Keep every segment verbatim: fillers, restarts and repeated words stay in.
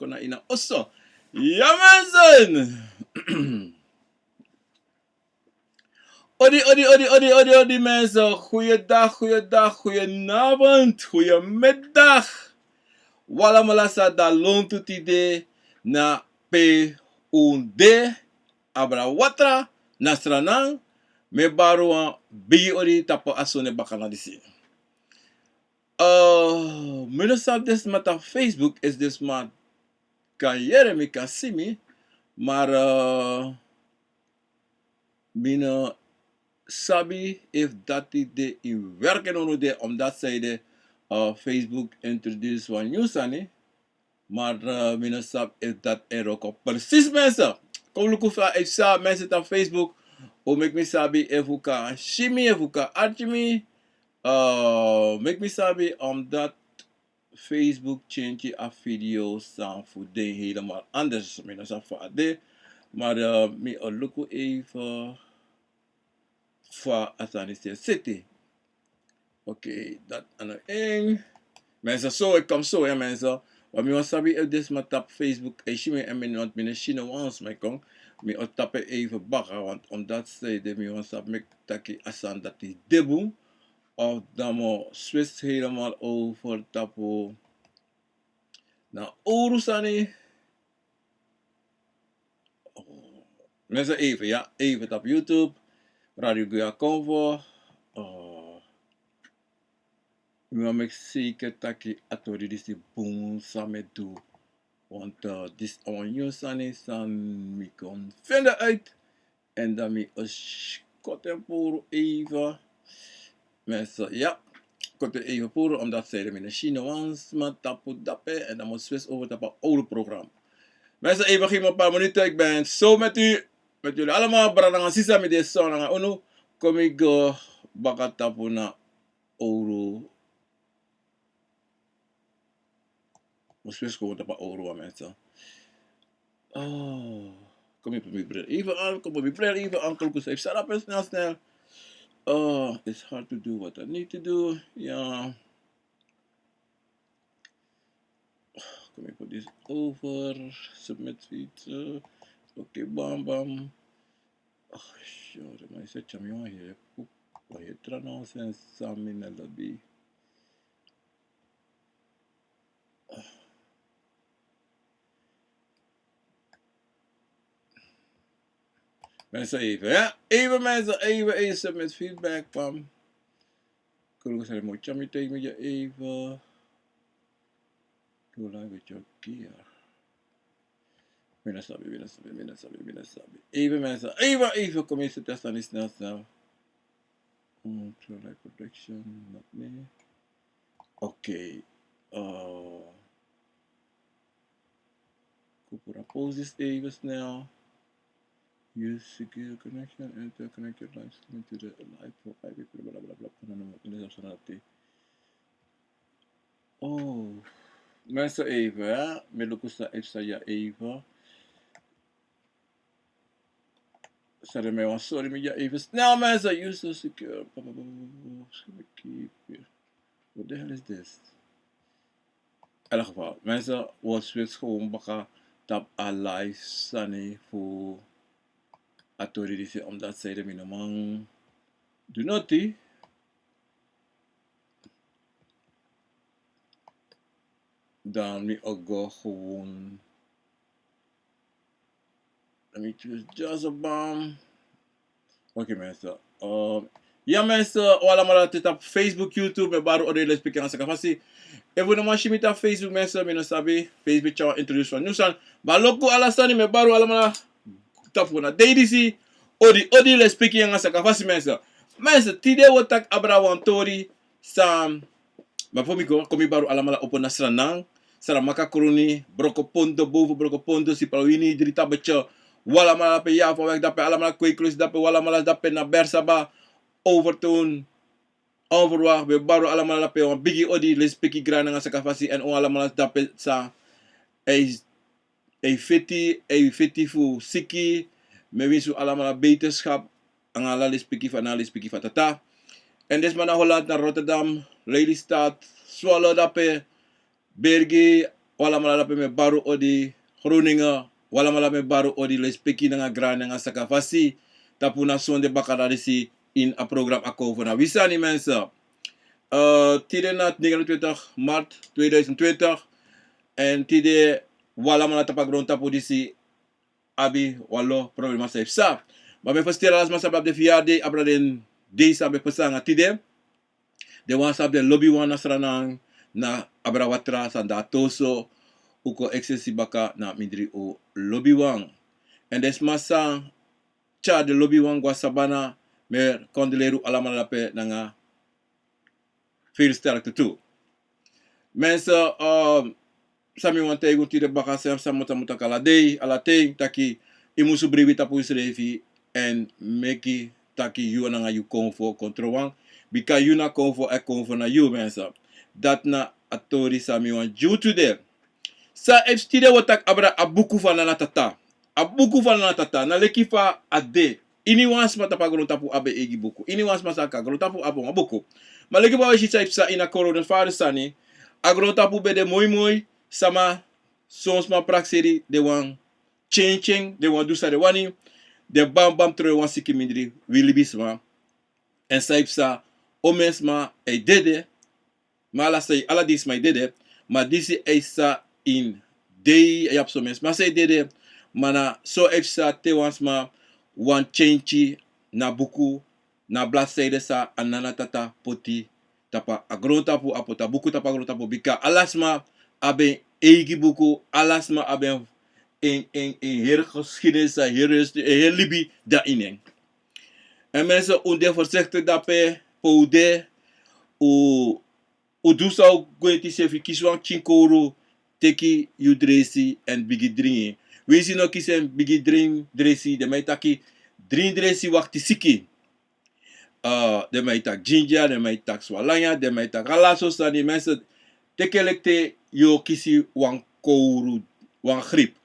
na ini a oso. Ya, mensen. Odi, odi, odi, odi, odi, odi, mensen. Goeiedag, goeiedag, goedenavond, goedemiddag. Un alamala sa de lontu tide na pe un de, abra watra, na Sranan. Mi e bari wan bigi odi tapu a soni bakana disi. Eh, mi no sabi den sma tapu Facebook, efu den sma kan yere mi, kan si mi, maar, eh, mi no sabi efu dati de in werking unu de, omdat zij de, eh, Facebook introduce wan nieuw sani. Maar, eh, mi no sabi efu dati e wroko precies, mensen. Kon luku fa, efu san mensen tapu Facebook, o meki mi sabi efu un kan si mi, efu un kan arki mi. Eh, meki mi sabi, omdat Facebook change a video san fu den helemaal anders. Mi no sabi fa a de. Maar, eh, mi o luku even fa a sani seti. Oké, dati a no en. Mensen, so, ik kom zo, ja, mensen. Want mi wani sabi efu den sma tapu Facebook e si mi, en mi no, mi no si no wan sma e kon. Mi o tapu en even baka, want omdat zij de, mi wani sabi, meki taki a sani dati de bun. Of dan mi o switch helemaal over tapu na owru sani. Oh. Mensen, even, ja, even tapu YouTube. Radio Guya Convo. Oh. Mi wani meki zeker taki a tori disi bun san mi e du. Want, eh, disi a wan nieuw sani san mi kon vinden uit. En dan mi o s-, koti en puru even. Mensen, ja. Koti en even puru, omdat zij de mi no si no wan sma tapu dape. En dan mi o switch over tapu a owru programma. Mensen, even geef me een paar minuten. Ik ben zo met u. Met jullie allemaal. Brada nanga sisa, mi de so nanga unu. Kon mi go baka tapu na owru. Mi o switch gewoon tapu a owru wan, mensen. Oh, kon mi put mi bril even aan, kon mi put mi bril even aan, kon mi even snel, snel. Oh, it's hard to do what I need to do. Ja. Kon mi put this over, submit feature. Oké, bam, bam. Oh, sorry, maar je zet je aan, jongen, je hebt ook, maar je trapt nou zijn samen in de lobby. Mensen, even, ja? Even, mensen, even, even met feedback, pam. Kulugu sani mo tyami take mi dya even. Doe live with your gear. Mi no sabi, mi no sabi, mi no sabi, mi no sabi. Even, mensen, even, even, kom eens, test dan niet snel, snel. Hmm, True Life Production, not me. Oké. Eh, Kupura poses even snel. Use secure connection and to connect your live stream to the live for I P, bla, bla, bla, bla, bla, bla, bla, bla. Oh, mensen, even, hè. Mi luku san even. Sorry, mi wan sorry, mi dya even snel, mensen. Use secure. Keep here. What the hell is this? In elk geval, mensen, wi o switch gewoon baka tapu a live sani fu a tori disi, omdat zij de mi no man du noti. Dan mi o go gewoon. Let me choose just a bomb. Oké, mensen. Eh, ya, mensen, un alamala dati tapu Facebook, YouTube, mi e bari un odi, lespeki nanga sakafasi. Efu un no man si mi tapu Facebook, mensen, mi no sabi, Facebook tyari wan introduce wan nyun sani. Ma luku ala sani, mi e bari un alamala tapu na dei disi. Odi, odi, lespeki nanga sakafasi, mensen. Mensen, tide wi o taki abra wan tori san Ma fu mi go, kon mi bari un alamala opo na Sranan, Saramaka, Kroni, Brokopondo, boven Brokopondo, Sipaliwini, Drietabetje, un alamala dape, Java wijk dape, alamala Kweikluis dape, un alamala dape na Bersaba, Overtoom, Onverwacht, mi e bari un alamala dape wan bigi odi, lespeki, grani nanga sakafasi, èn un alamala dape san e e feti, e feti fu siki. Mi e winsi un alamala beterschap, nanga ala lespeki fu ana, lespeki fu a Tata. Èn den sma na Holland, na Rotterdam, Lelystad, Zwolle dape, Bergi, Wi alamala dape mi e bari un odi, Groningen, wi alamala mi e bari un odi, lespeki nanga grani nanga sakafasi. Tapu na sonde bakadati disi ini a program Akonfo na wi sani, mensen. Eh, tide na negenentwintig maart tweeduizend twintig. Èn tide wi alamala tapu a grontapu disi abi wan lo problema san yu psa. Ma mi e ferstel ala sma san ben abi den fiyari dei, abra den dei san ben pasa nanga tide. Den wan san abi den lobiwan na Sranan, na abra watra, Sanda, Toso, un kon eksesi baka na mindri un lobiwan. Èn den sma san tyari den lobiwan go na Sabana, mi e kondoleri un alamala dape nanga veel sterkte toe. Mensen, eh, san mi wani taigi un tide baka, san mi sa musu taki ala dei, ala ten, taki yu musu bribi tapu yusrefi èn meki taki yu nanga yu konfo kon trowan. Bika yu na konfo, èn konfo na yu, mensen. Dati na a tori san mi wani gi un tide. San efu tide wi o taki abra a buku fu Nana Tata. A buku fu Nana Tata, na leki fa a de. Iniwan sma tapu a grontapu abi en eigi buku. Iniwan sma san kon na grontapu abi wan buku. Ma leki fa wi e si san e psa ini a coronavirus sani, a grontapu ben de moimoi, sama, son sma prakseri, den wani tyenki en, den wani du san den wani, den bambam trowe wan siki mindri, wi libisma. Èn san e psa, omeni sma e dede, ma ala sei, ala den sma e dede, ma disi e psa ini dei, e abi someni sma san e dede, ma na so e psa te wan sma wani tyenki na buku, na bladzijde san a Nana Tata poti tapu a grontapu, a poti a buku tapu a grontapu, bika ala sma abi en eigi buku, ala sma abi en, en, en, en heri geschiedenis, en heri history, en heri libi dan ini en. Èn mensen, un de voorzichtig dape pe un de, un, un du san un gwenti sefi, kisi wan pikin kowru, teki yu dresi èn bigin dringi. Winsi yu no kisi en bigin dringi dresi, den man e taki dringi dresi wakti siki. Eh, den man e taki ginger, den man e taki swalanya, den man e taki ala sortu sani, mensen, teki en leki te yu o kisi wan kowru, wan griep.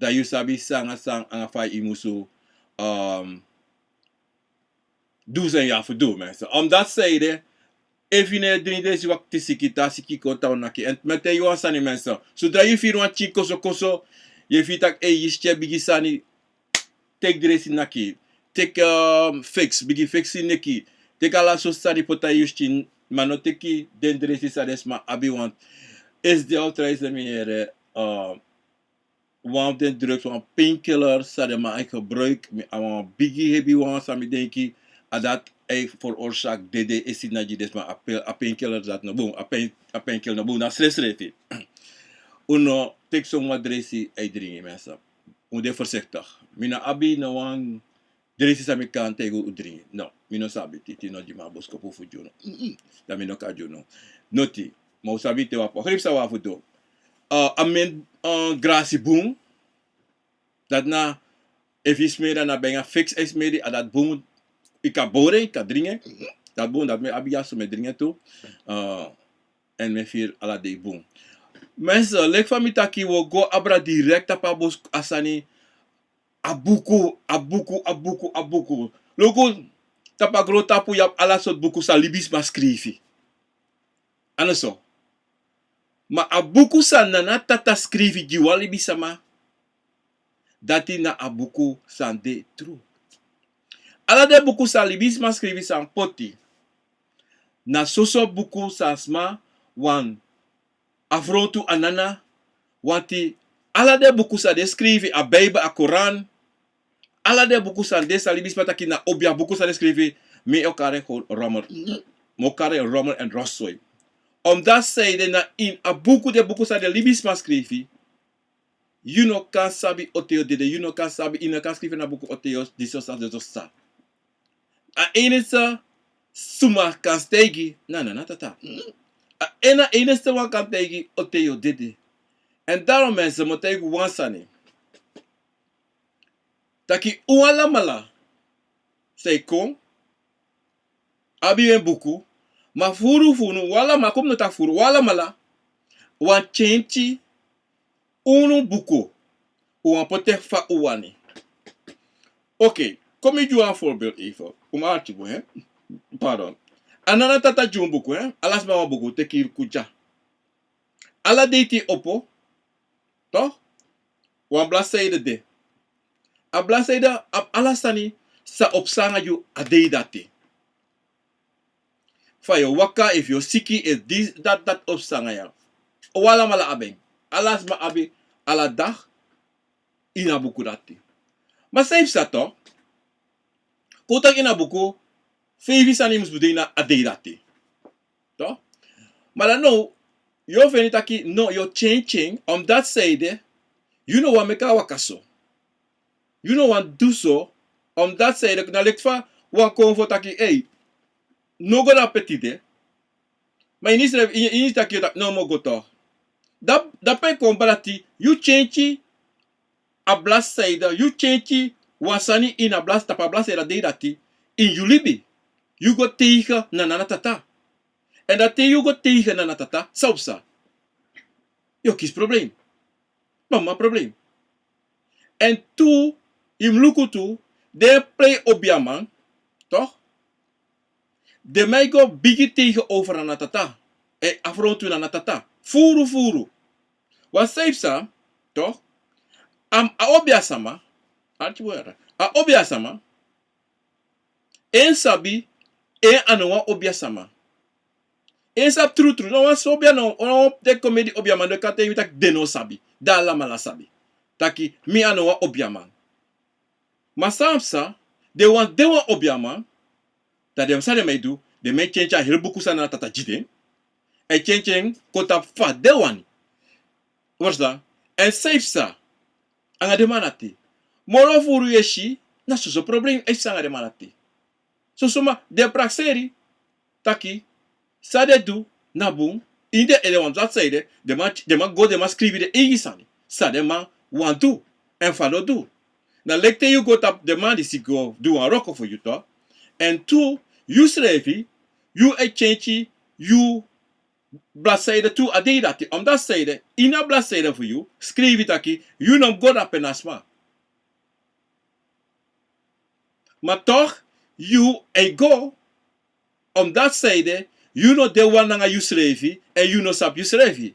Dan yu sabi san nanga san nanga fa yu musu, ehm, du san yu abi fu du, mensen. Omdati san ede, efu yu no e dringi dresi wakti siki, te a siki kon, dan a o naki. Èn mi e taigi yu wan sani, mensen. Sodra yu firi wan pikin kosokoso, yu e firi taki, ei, yu sikin e bigin sani, teki dresi naki. Teki, ehm, fiksi, bigin fiksi neki. Teki ala sortu sani poti na yu sikin, ma no teki den dresi san den sma abi, want S D L trijs den mi yere, ehm, wan fu den drugs, wan painkiller san den man e gebruik, mi, a wan bigi hebi wan san mi denki, a dati e veroorzaak dede, e sidon na gi den sma. A pe-, a painkiller dati no bun, a pain-, a painkiller no bun, na srefsrefi. Un no teki somaar dresi e dringi, mensen. Un de voorzichtig. Mi no abi no wan dresi san mi kan taigi un dringi. No, mi no sabi, titi no gi mi a boskopu fu gi unu. Mm-mm. Dan mi no kan gi unu noti. Ma un sabi te wi abi wan griep san wi abi fu du. Eh, a men, eh, grasi bun. Dati na, efu yu smeri en, na ben yu fiksi, yu smeri en, a dati bun. Yu kan bori en, yu kan dringi en. Dati bun, dati mi abi dyaso, mi e dringi en tu. Eh, èn mi e firi ala dei bun. Mensen, leki fa mi taki, wi o go abra direct tapu a bos-, a sani, a buku, a buku, a buku, a buku. Luku, tapu a grontapu yu abi ala sortu buku san libisma skrifi. A no so? Ma a buku san Nana Tata skrifi gi wan libisma, dati na a buku san de tru. Ala den buku san libisma skrifi, san poti, na soso buku san sma wani afrontu a Nana, want ala den buku san den skrifi, a Bijbel, a Koran, ala den buku san de, san libisma taki na obiabuku san den skrifi, mi o kari en rommel. Mi o kari en rommel èn rotzooi. Omdati san ede, na ini a buku, den buku san den libisma skrifi, yu no kan sabi o ten yu o dede, yu no kan sabi, yu no kan skrifi na buku o ten yu o disi, o sa, disi, o sa. A enigste suma kan taigi na Nana Tata. A en-, a enigste wan kan taigi o ten yu o dede. Èn daarom, mensen, mi o taigi un wan sani. Taki un alamala san e kon, abi wi en buku, ma furu fu unu, un alamala, kon mi no taki furu, un alamala, wan tyenki unu buku, un wani poti en fa un wani. Oké, kon mi gi wan voorbeeld even. Un mu arki bun, hè? Pardon. A Nana Tata gi un buku, hè? Ala sma wan buku, teki luku dya. Ala dei te yu opo, Toch? Wan bladzijde de. A bladzijde abi ala sani san o psa nanga yu a dei dati. Fa yu o waka, efu yu o siki, efu disi, dati, dati o psa nanga yu. Un alamala abi en. Ala sma abi ala dati ini a buku dati. Ma san yu psa toch? Kon un taki ini a buku, feifi sani yu mus du ini a dei dati. Toch? Ma dan now, yu o feni taki, no, yu o change en, omdat sanede, yu no wani meki a waka so. Yu no wani du so, omdat sanede, na leki fa wan kon fu taki, ei, no go na pe tide. Ma ini srefi, ini, ini taki, no, mi o go toch. Da, dape kon bala taki, yu change a bladzijde, yu change wan sani ini a blad, tapu a bladzijde a dei dati, ini yu libi. Yu go tegen na Nana Tata. Èn dan te yu go tegen na Nana Tata, san o psa? Yu o kisi problem. Mama problem. Èn tu, yu mus luku tu, den prei obiaman, toch? Den man e go bigi tegen over na Nana Tata. E afrontu na Nana Tata. Furu, furu. Wan san yu psa, toch? A, a obiasama, arki bun, a obiasama, en sabi, en a no wan obiasama. En sabi trutru, no wan so obia no, wan den komedi obiaman no kan taigi mi taki den no sabi, den alamala sabi. Taki, mi a no wan obiaman. Ma san psa, den wan, den wan obiaman, dan den san den man e du, den man e change a heri buku san Nana Tata gi den. E change en kon tapu fa den wani. Verstaan? Èn san yu psa anga den man dati. Moro furu yu e si, na soso problem yu e psa anga den man dati. Soso man, den prakseri, taki, san den du, na bun, ini den ede, want dat sanede, den man, den man go, den man skrifi den eigi sani. San den man wani du, èn fa den o du. Na leki te yu go tapu den man disi go du wan wroko fu yu toch. Èn tu, yu srefi, yu e change yu bladzijde tu a dei dati, omdat sanede, ini a bladzijde fu yu, skrifi taki, yu no mus go dape na sma. Ma toch, yu e go, omdat sanede, yu no de wan nanga yu srefi, èn yu no sabi yu srefi.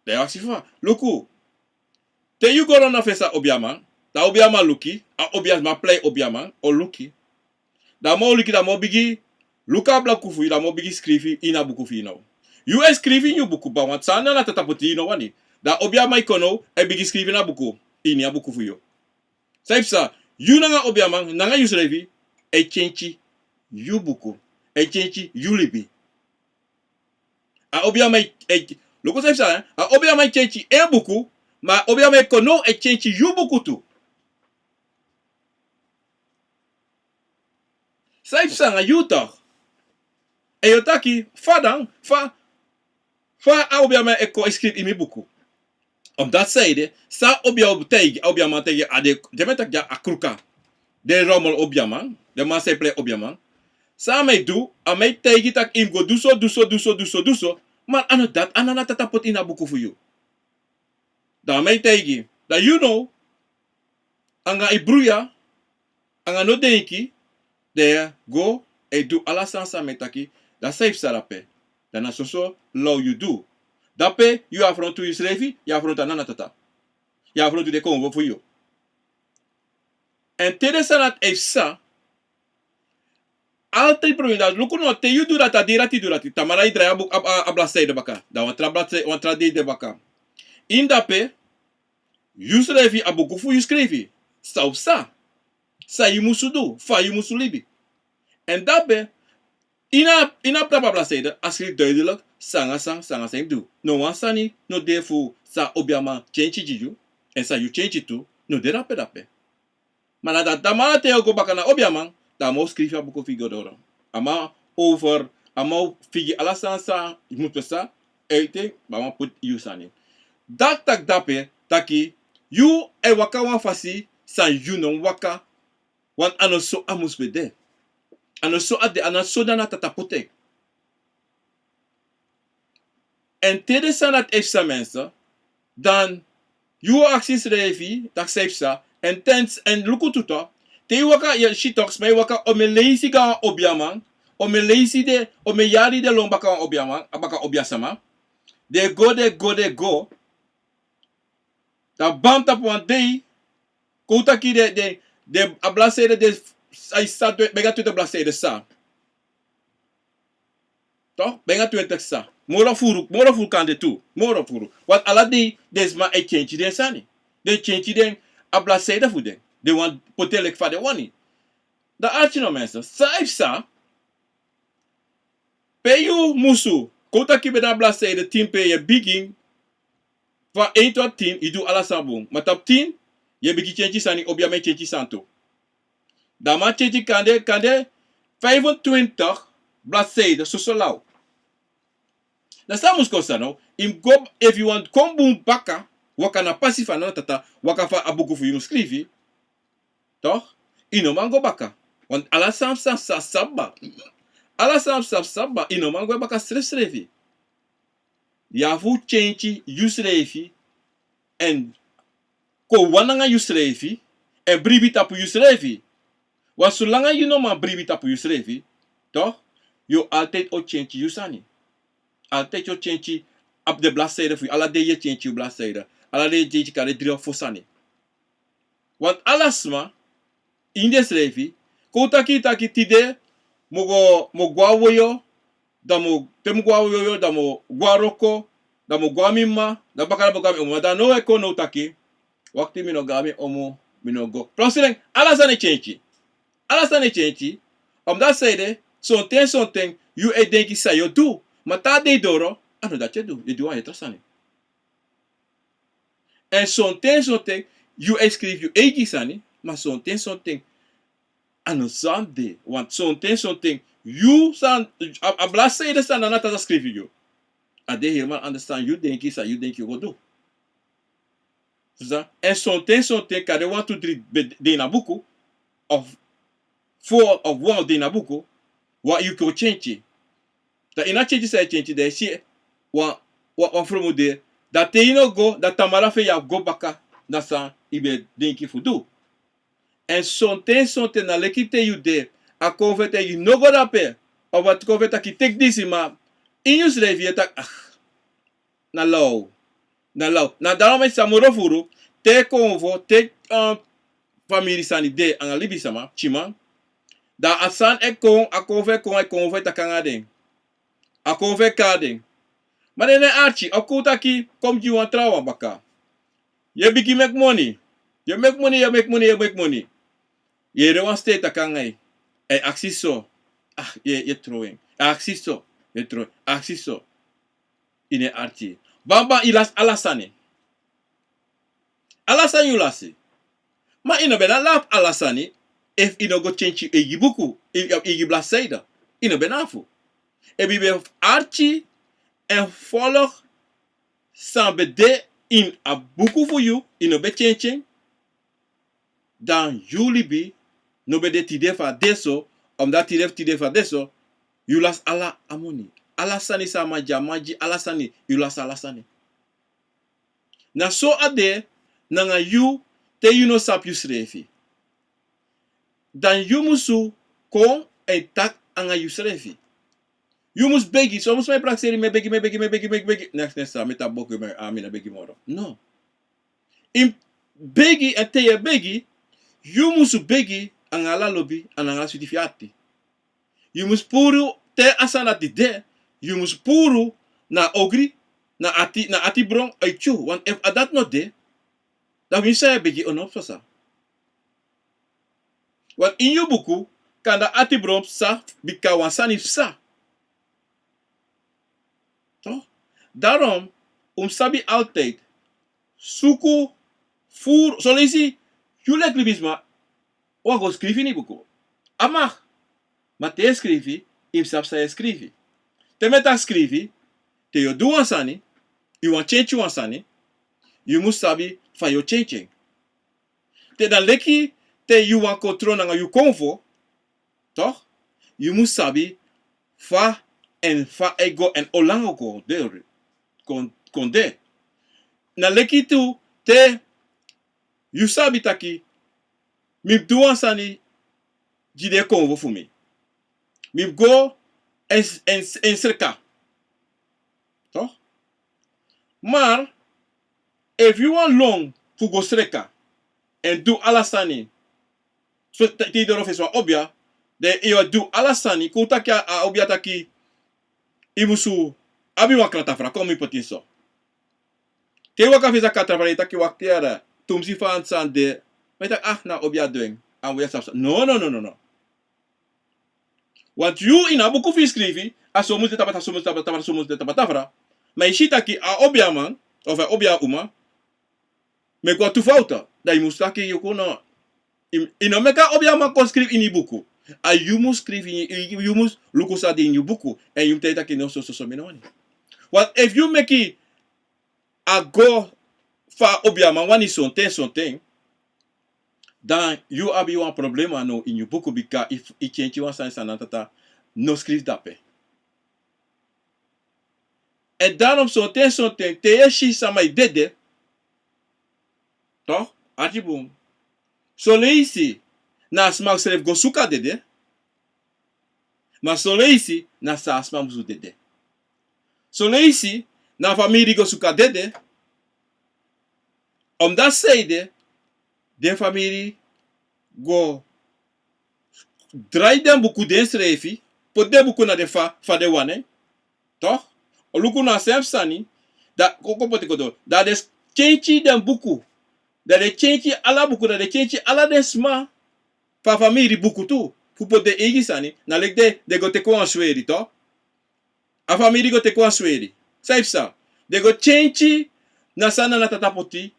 Dan yu aksi fa, luku, te yu go ron na fesi a obiaman, dan a obiaman luki, a obiaman, prei obiaman, o luki. Dan a man o luki, dan a man o bigi luku a buku fu yu, dan a man o bigi skrifi ini a buku fu yu now. Yu e skrifi ini yu buku, ma wan san Nana Tata poti yu no wani. Dan a obiaman e kon now, e bigi skrifi na buku, ini a buku fu yu. San yu psa, yu nanga obiaman, nanga yu srefi, e change yu buku, e change yu libi. A obiaman e, e, luku san yu psa, a obiaman e change en buku, ma a obiaman e kon now e change yu buku tu. San yu psa anga yu toch? Èn yu o taki, fa dan, fa, fa a obiaman e kon e skrifi ini mi buku. Omdat sanede, san a obiaman taigi, a obiaman taigi, a de, den man taki a kruka. Den rommel obiaman, den man san e prei obiaman. San a man e du, a man e taigi taki yu mus go du so, du so, du so, du so, du so. Ma a no dati, a Nana Tata poti ini a buku fu yu. Dan a man e taigi, dan yu now, anga yu bruya, anga no denki, dan yu go e du ala sani san a man e taki, dan san yu psa dape. Dan na soso law yu du. Dape, yu afrontu yu srefi, yu afrontu a Nana Tata. Yu afrontu den konfo fu yu. Èn te den sani dati e psa, altijd problem dati. Luku now, te yu du dati, a dei dati yu du dati, tamara yu drai a buku, a, a, a bladzijde baka. Dan wan tra bladzijde, wan tra dei de baka. Ini dape, yu srefi, a buku fu yu skrifi san o psa, san yu musu du, fa yu musu libi. Èn dape, ini a, ini a tapu a bladzijde, a skrifi duidelijk san anga san, san anga san yu mus du. No wan sani no de fu san obiaman change gi yu, èn san yu change tu, no de dape dape. Ma na dati, dan a man, te yu o go baka na obiaman, dan a man o skrifi a buku fu yu go doro. A man o over, a man o figi ala sani san yu mus psa, ete, ma a man poti yu sani. Dati taki dape, taki, yu e waka wan fasi san yu no mus waka, want a no so a mus ben de. A no so a de, a no so Nana Tata poti en. Èn te den sani dati e psa mensen, dan yu o aksi yusrefi taki san e psa, èn ten, èn luku tu toch, te yu waka, yu si toch, sma e waka omeni leisi go na wan obiaman, omeni leisi de, omeni yari de lon baka wan obiaman, a baka obiasama. Den go, den go, den go. Dan bam, tapu wan dei, kon un taki den, den, den, a bladzijde de, a sa, twe-, bika twenti bladzijde sa. Toch? Bika twenti sa. Moro furu, moro furu kan de tu. Moro furu. Want ala dei den sma e change den sani. Den change den, a bladzijde fu den. Den wani poti en leki fa den wani. Dan arki no, mensen. San yu sa, pe yu musu, kon un taki, ben na bladzijde tin pe yu e bigin, van één tot tien, yu du ala sani bun. Ma tapu tin, yu e bigin change sani, obiaman e change sani tu. Dan a man change kande, kande vijfentwintig bladzijde, soso law. Dan san mus kon san now, yu mus go, efu yu wani kon bun baka, waka na pasi fu a nana tata, waka fu a buku fu yu mus skrifi. Toch? Yu no man go baka. Want ala san yu sabi, sabi, sabi kaba. Ala san yu sabi, sabi, sabi kaba, yu no man go baka srefsrefi. Yu abi fu change yusrefi, èn kon wan nanga yusrefi, èn bribi tapu yusrefi. Want solanga yu no man bribi tapu yusrefi, toch, yu o altijd o change yu sani. Altijd yu o change a, den bladzijde fu yu. Ala dei yu e change yu bladzijde. Ala dei yu e change kande dri of fo sani. Want ala sma, ini densrefi, kon un taki, taki tide, mi o go, mi o go na woyo, dan mi o, te mi o go na woyo, dan mi o go na wroko, dan mi o go na mi mma, dan baka dan mi o go na mi omu. Dan now e kon now taki, wakti, mi no go na mi omu, mi no go. Plotseling, ala sani e change. Ala sani e change. Omdat a sani de, sonten, sonten, yu e denki san yu o du. Ma te a dei doro, a no dati yu e du, yu e du wan tra sani. Èn sonten, sonten, yu e skrifi yu eigi sani, ma sonten, sonten, a no san de, want sonten, sonten, yu san, a, a bladzijde san nana tata skrifi yu. A de helemaal anders san yu denki, san yu denki yu go du. Yu sa, èn sonten, sonten, kande wan, tu, dri, ben, de ini a buku, of fo of wan de ini a buku, wan yu kon change. Dan ini a change san yu change, dan yu si wan, wan, wan fromu de, dan te yu no go, dan tamara fu en yu abi go baka na san yu ben denki fu du. Èn sonten, sonten na leki te yu de, a konfo e taigi yu no go drape, of a konfo e taki teki disi, ma ini yusrefi yu e taki, ah, na law. Na law. Na daarom e sa moro furu, te konfo, te, eh, famiri sani de anga libisma, pikinman. Dan a sani e kon, a konfo e kon, a konfo e taki anga den. A konfo e kari den. Ma den no e arki, a kon taki, kon gi wan trawan baka. Yu e bigin meki moni. Yu e meki moni, yu e meki moni, yu e meki moni. Yu e yere wan stem e taki anga yu. A e aksi so. Ah, yu e, yu e tron en. A e aksi so. Yu e tron en. A e aksi so. Yu no e arki. Bamba, yu lasi ala sani. Ala sani yu lasi. Ma yu no ben abi ala sani efu yu no go change yu eigi buku, yu, yu eigi bladzijde. Yu no ben abi fu. Efu yu ben arki èn folg san ben de ini a buku fu yu, yu no ben change en. Dan yu libi no ben de tide fa a de so, omdat tide fu tide fa a de so, yu lasi ala a moni. Ala sani san a man gi, a man gi, ala sani, yu lasi ala sani. Na so a de nanga yu te yu no sabi yusrefi. Dan yu musu kon èn taki anga yusrefi. Yu mus begi, so mus mi prakseri, mi e begi, mi e begi, mi e begi, mi e begi. Next, next, a mi e tapu boku, mi, a mi no e begi moro. No. Yu mus begi, èn te yu e begi, yu musu begi anga ala lobi, anga ala switi fu yu ati. Yu mus puru te a sani dati de, yu mus puru na ogri, na ati, na ati bron e tyari yu, want efu a dati no de, dan winsi san yu e begi o no pasa. Want ini yu buku, kande ati bron psa, bika wan sani psa. Toch? Daarom, un mus sabi altijd, suku, furu, soleisi, yu leki libisma, wan go skrifi ini buku. A mag. Ma te yu e skrifi, yu mus sabi san yu e skrifi. Te mi e taki skrifi, te yu o du wan sani, yu wani change wan sani, yu mus sabi fa yu o change en. Te dan leki, te yu wani kontrol nanga yu konfo, toch? Yu mus sabi fa èn fa e go èn olanga kon de, kon, kon de. Na leki tu te yu sabi taki, mi mus du wan sani gi den konfo fu mi. Mi mus go èn, èn, èn sreka. Toch? Maar efu yu wani lon fu go sreka èn du ala sani, so te, te yu doro fesi wan obia, dan yu o du ala sani, kon taki a, a obia taki yu musu abi wan kratafra, kon mi poti en so. Te yu waka fesi a kratafra, yu taki wakti yara, tumsi fa a sani de, ma yu taki, ah, na obia du en, a obia sabi san. No, no, no, no, no. Want yu ini a buku fu yu skrifi, a so musu de tapu a tafra, so musu de tapu a tafra, so musu de tapu a tafra. Ma yu si taki a obiaman, of a obia uma, meki wan tu fowtu, dan yu musu taki yu kon no, yu, yu no meki a obiaman kon skrifi ini yu buku. A yu musu skrifi, yu, yu, yu musu luku san de ini yu buku. Èn yu musu taki no, so, so, so, mi no wani. Want efu yu meki a go fa a obiaman wani sonten, sonten, dan yu abi wan problema now ini yu buku, bika yu, yu kenki wan sani san Nana Tata no skrifi dape. Èn daarom sonten, sonten te yu e si sama e dede, toch, arki bun. Son leisi na a sma srefi go suku a dede. Ma son leisi na san a sma musu dede. Son leisi na famiri go suku a dede. Omdati saide den famiri go drai den buku densrefi, poti den buku na den fa, fa den wani en. Toch? O luku na a srefi sani, dan kon, kon poti kodo. Dan den kenki den buku, dan den kenki ala buku, dan den kenki ala den sma fu a famiri buku tu, fu poti den eigi sani, na leki den, den go teki wan sweri, toch? A famiri go teki wan sweri. San yu psa? Den go kenki na san Nana Tata poti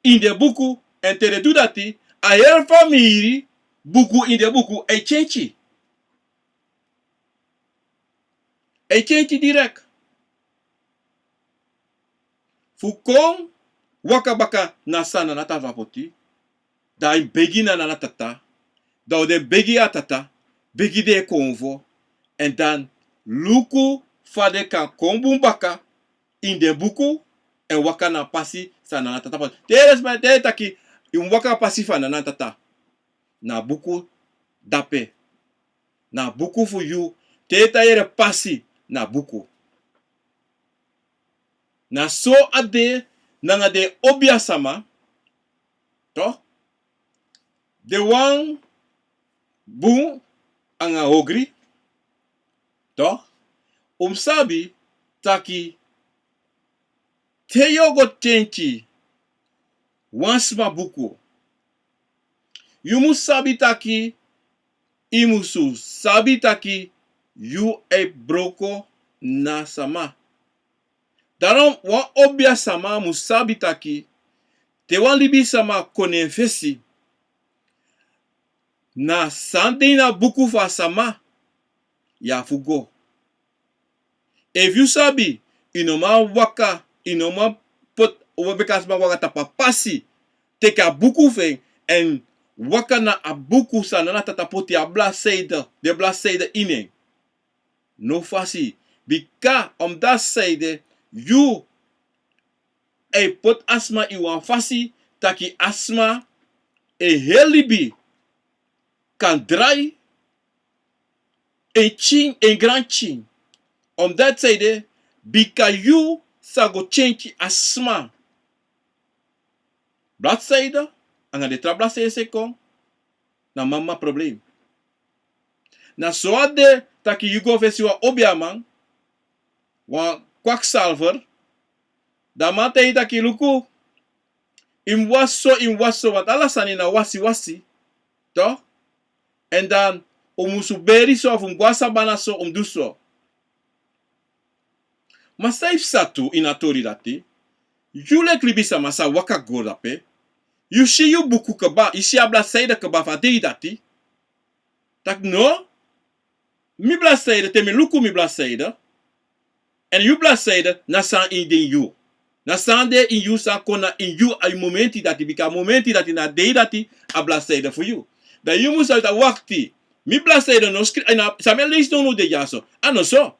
ini den buku, èn te den du dati, a heri famiri buku ini den buku e kenki. E kenki direct. Fu kon waka baka na san Nana Tata poti, dan a begi na Nana Tata, dan o de begi a Tata, begi den konfo, èn dan luku fa den kan kon bun baka ini den buku, èn waka na a pasi san Nana Tata poti. Te yu respect, te yu taki yu mus waka a pasi fu Nana Tata, na buku dape. Na buku fu yu, te yu e tan yere pasi na buku. Na so a de nanga den obia sama, toch? Den wan bun anga ogri, toch? Un mus sabi taki te yu o go kenki wan sma buku, yu mus sabi taki, yu musu sabi taki yu e broko na sama. Daarom wan obia sama mus sabi taki te wan libisama kon na en fesi, na san de ini a buku fu a sama yu abi fu go. Efu yu sabi, yu no man waka, yu no man poti, wan bika sma waka tapu a pasi, teki a buku fu en, èn waka na a buku san Nana Tata poti a bladzijde, den bladzijde ini en. No fasi, bika omdati saide yu e poti a sma ini wan fasi taki a sma e heri libi kan drai en pikin, en granpikin. Omdati saide, bika yu sa go kenki a sma bladzijde, anga den tra bladzijde san e kon, na mama problem. Na so a de taki yu go fesi wan obiaman, wan kwakzalver, dan a man taigi yu taki luku, yu mus wasi so, yu mus wasi so, want ala sani na wasi wasi, toch? Èn dan un musu beri so, efu un go a sabana so, un mus du so. Ma san yu psa tu ini a tori dati, yu leki libisama sa waka go dape, yu si yu buku kaba, yu si a bladzijde kaba fu a dei dati. Taki no, mi bladzijde, te mi luku mi bladzijde, èn yu bladzijde, na san de ini yu. Na san de ini yu, san kon na ini yu a yu momenti dati, bika a momenti dati na a dei dati a bladzijde fu yu. Dan yu mus sabi taki wakti, mi bladzijde no skri-, a na san mi e leisi nownow de dyaso. A no so.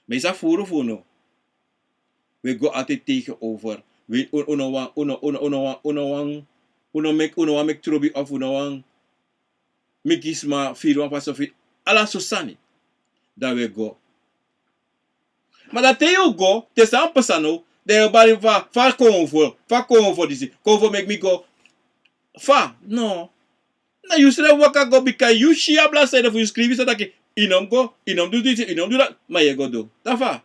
Ma yu sa furu fu unu. Wi e go altijd tegenover. Wi, un, un no wan, un no, un no, un no wan, un no wan, un no meki, un no wan meki trobi of un no wan meki sma firi wan fasi of ala so sani. Dan wi e go. Ma dan te yu go, te san pasa now, dan yu bari fa, fa konfo, fa konfo disi, konfo meki mi go. Fa, no. Na yu srefi waka go bika yu si a bladzijde fu yu skrifi san taki, yu no mus go, yu no mus du disi, yu no mus du dati, ma yu e go du. Dan fa?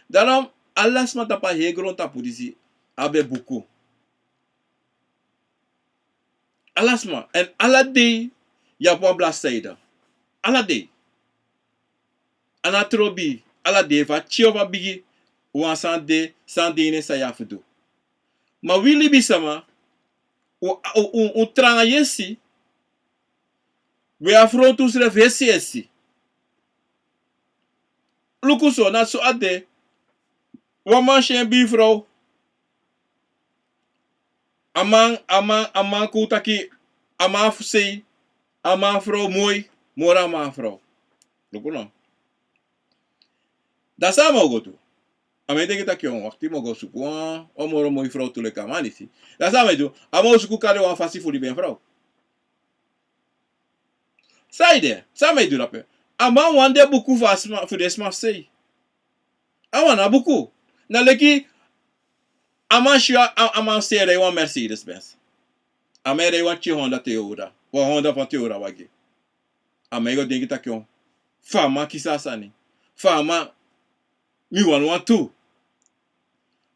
Daarom, ala sma tapu a heri grontapu disi abi en buku. Ala sma, èn ala dei yu abi wan bladzijde. Ala dei. A no trobi, ala dei, fa a pikin of a bigi, wan sani de, sani de ini en san yu abi fu du. Ma wi libisma, un, un, un, un tranga yesi, wi e frontu unsrefi yesi yesi. Luku so, na so a de. Wan man si en birfrow. A man, a man, a man kon taki, a man fu sei, a man frow moi, moro a man frow. Luku no. Dan san a man o go du? A man e denki taki, o wakti, mi o go suku wan, wan moro moi frow tu leki a man disi. Dan san a man e du? A man o suku kari wan fasi fu libi en frow. San ede, san a man e du drape? A man wani den buku fu a sma, fu den sma fu sei. A wani a buku. Na leki a man si a, a, a man sei e rei wan Mercedes Benz. A man e rei wan pikin Honda Toyota. Wan Honda fan Toyota wagi. A man e go denki taki, o, fa a man kisi a sani. Fa a man, mi wani wan tu.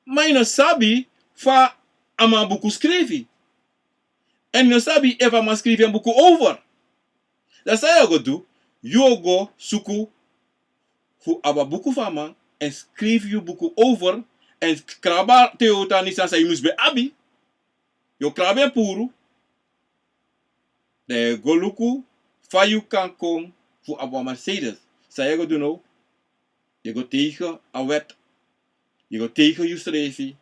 Ma yu no sabi fa a man buku skrifi. Èn yu no sabi efu a man skrifi en buku over. Dan san yu o go du, yu o go suku fu abi a buku fu a man, èn skrifi yu buku over, èn krabu a Toyota, Nissan san yu mus ben abi. Yu o krabu en puru. Dan yu e go luku fa yu kan kon fu abi wan Mercedes. San yu e go du now? Yu e go tegen a wet. Yu e go tegen yusrefi.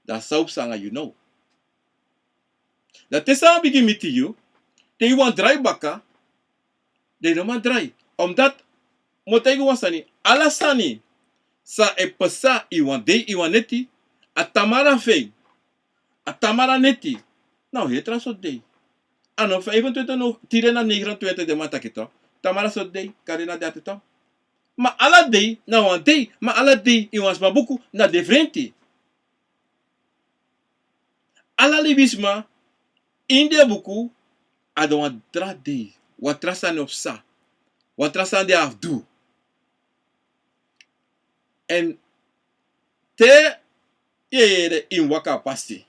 Dan san o psa nanga yu now? Dan te san bigin miti yu, te yu wani drai baka, dan yu no man drai. Omdat, mi o taigi wan sani, ala sani san e pasa ini wan dei, ini wan neti, a tamara fu en, a tamara neti, na wan heri tra sortu dei. A no vijfentwintig, no, tide na negenentwintig den man taki toch. Tamara sortu dei, kande na dati toch. Ma ala dei na wan dei, ma ala dei ini wan sma buku na difrenti. Ala libisma ini den buku, a de wan tra dei, wan tra sani o psa, wan tra sani den abi fu du. Èn te yu e yere, yu mus waka a pasi,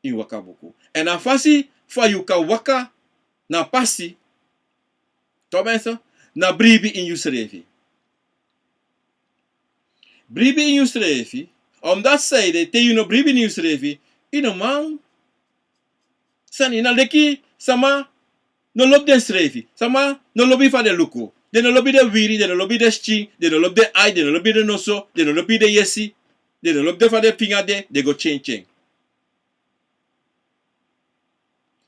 yu mus waka a buku. Èn a fasi fa yu kan waka na a pasi, toch mensen, na bribi ini yusrefi. Bribi ini yusrefi, omdat san ede, te yu no bribi ini yusrefi, yu no man sani. Na leki sama no lobi densrefi. Sama no lobi fa den luku. Den no lobi den wiri, den no lobi den skin, den no lobi den ai, den no lobi den noso, den no lobi den yesi, den no lobi den fa den finga de, den go kenken.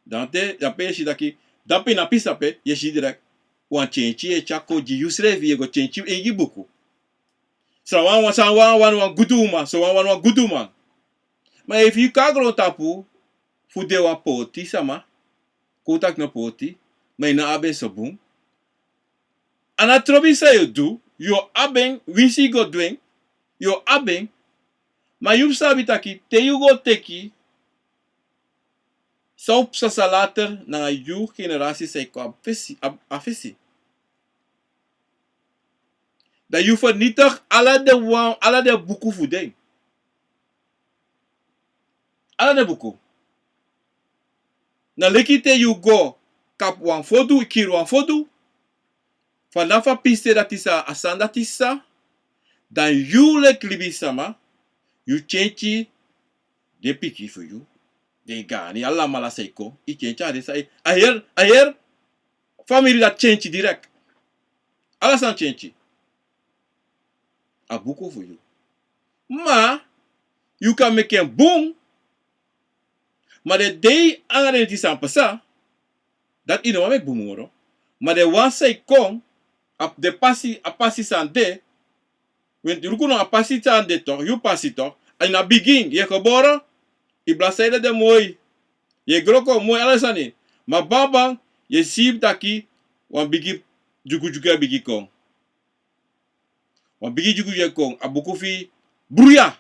Dan te, dape yu e si taki, dape na a pisi dape yu e si direct, wan kenken e tyari kon gi yusrefi, yu e go kenken yu eigi buku. San wan, wan, san wan, wan, wan gudu uman, san wan, wan, wan gudu uman. Ma efu yu kon a grontapu fu de wan poti sama, kon taki no poti, ma yu no abi en so bun. A no trobi san yu o du, yu o abi en, winsi yu go du en, yu o abi en. Ma yu mus sabi taki, te yu go teki, san o psa later nanga yu generasi san e kon a fesi, a, a fesi. Dan yu vernietig ala den wan, ala den buku fu den. Ala den buku. Na leki te yu go kapu wan fodu, kiri wan fodu. Fanafu a piste dati sa, a sani dati sa. Dan yu leki libisama, yu kenki den pikin fu yu, den gani, alamala san e kon, yu kenki a den sani. A heri, a heri famiri dati kenki direct. Ala sani kenki. A buku fu yu. Ma yu kan meki en bun. Ma den dei anga den dei san pasa, dati yu no man meki bun moro. Ma den wan san e kon, a, den pasi, a pasi san de. Wen, luku no, a pasi san de toch, yu pasi toch. A ini a bigin, yu e gebore, yu bladzijde de moi. Yu e gro kon moi, ala sani. Ma banban, yu e si taki wan bigi dyugudyugu e bigin kon. Wan bigi dyugudyugu e kon, a buku fu yu bruya.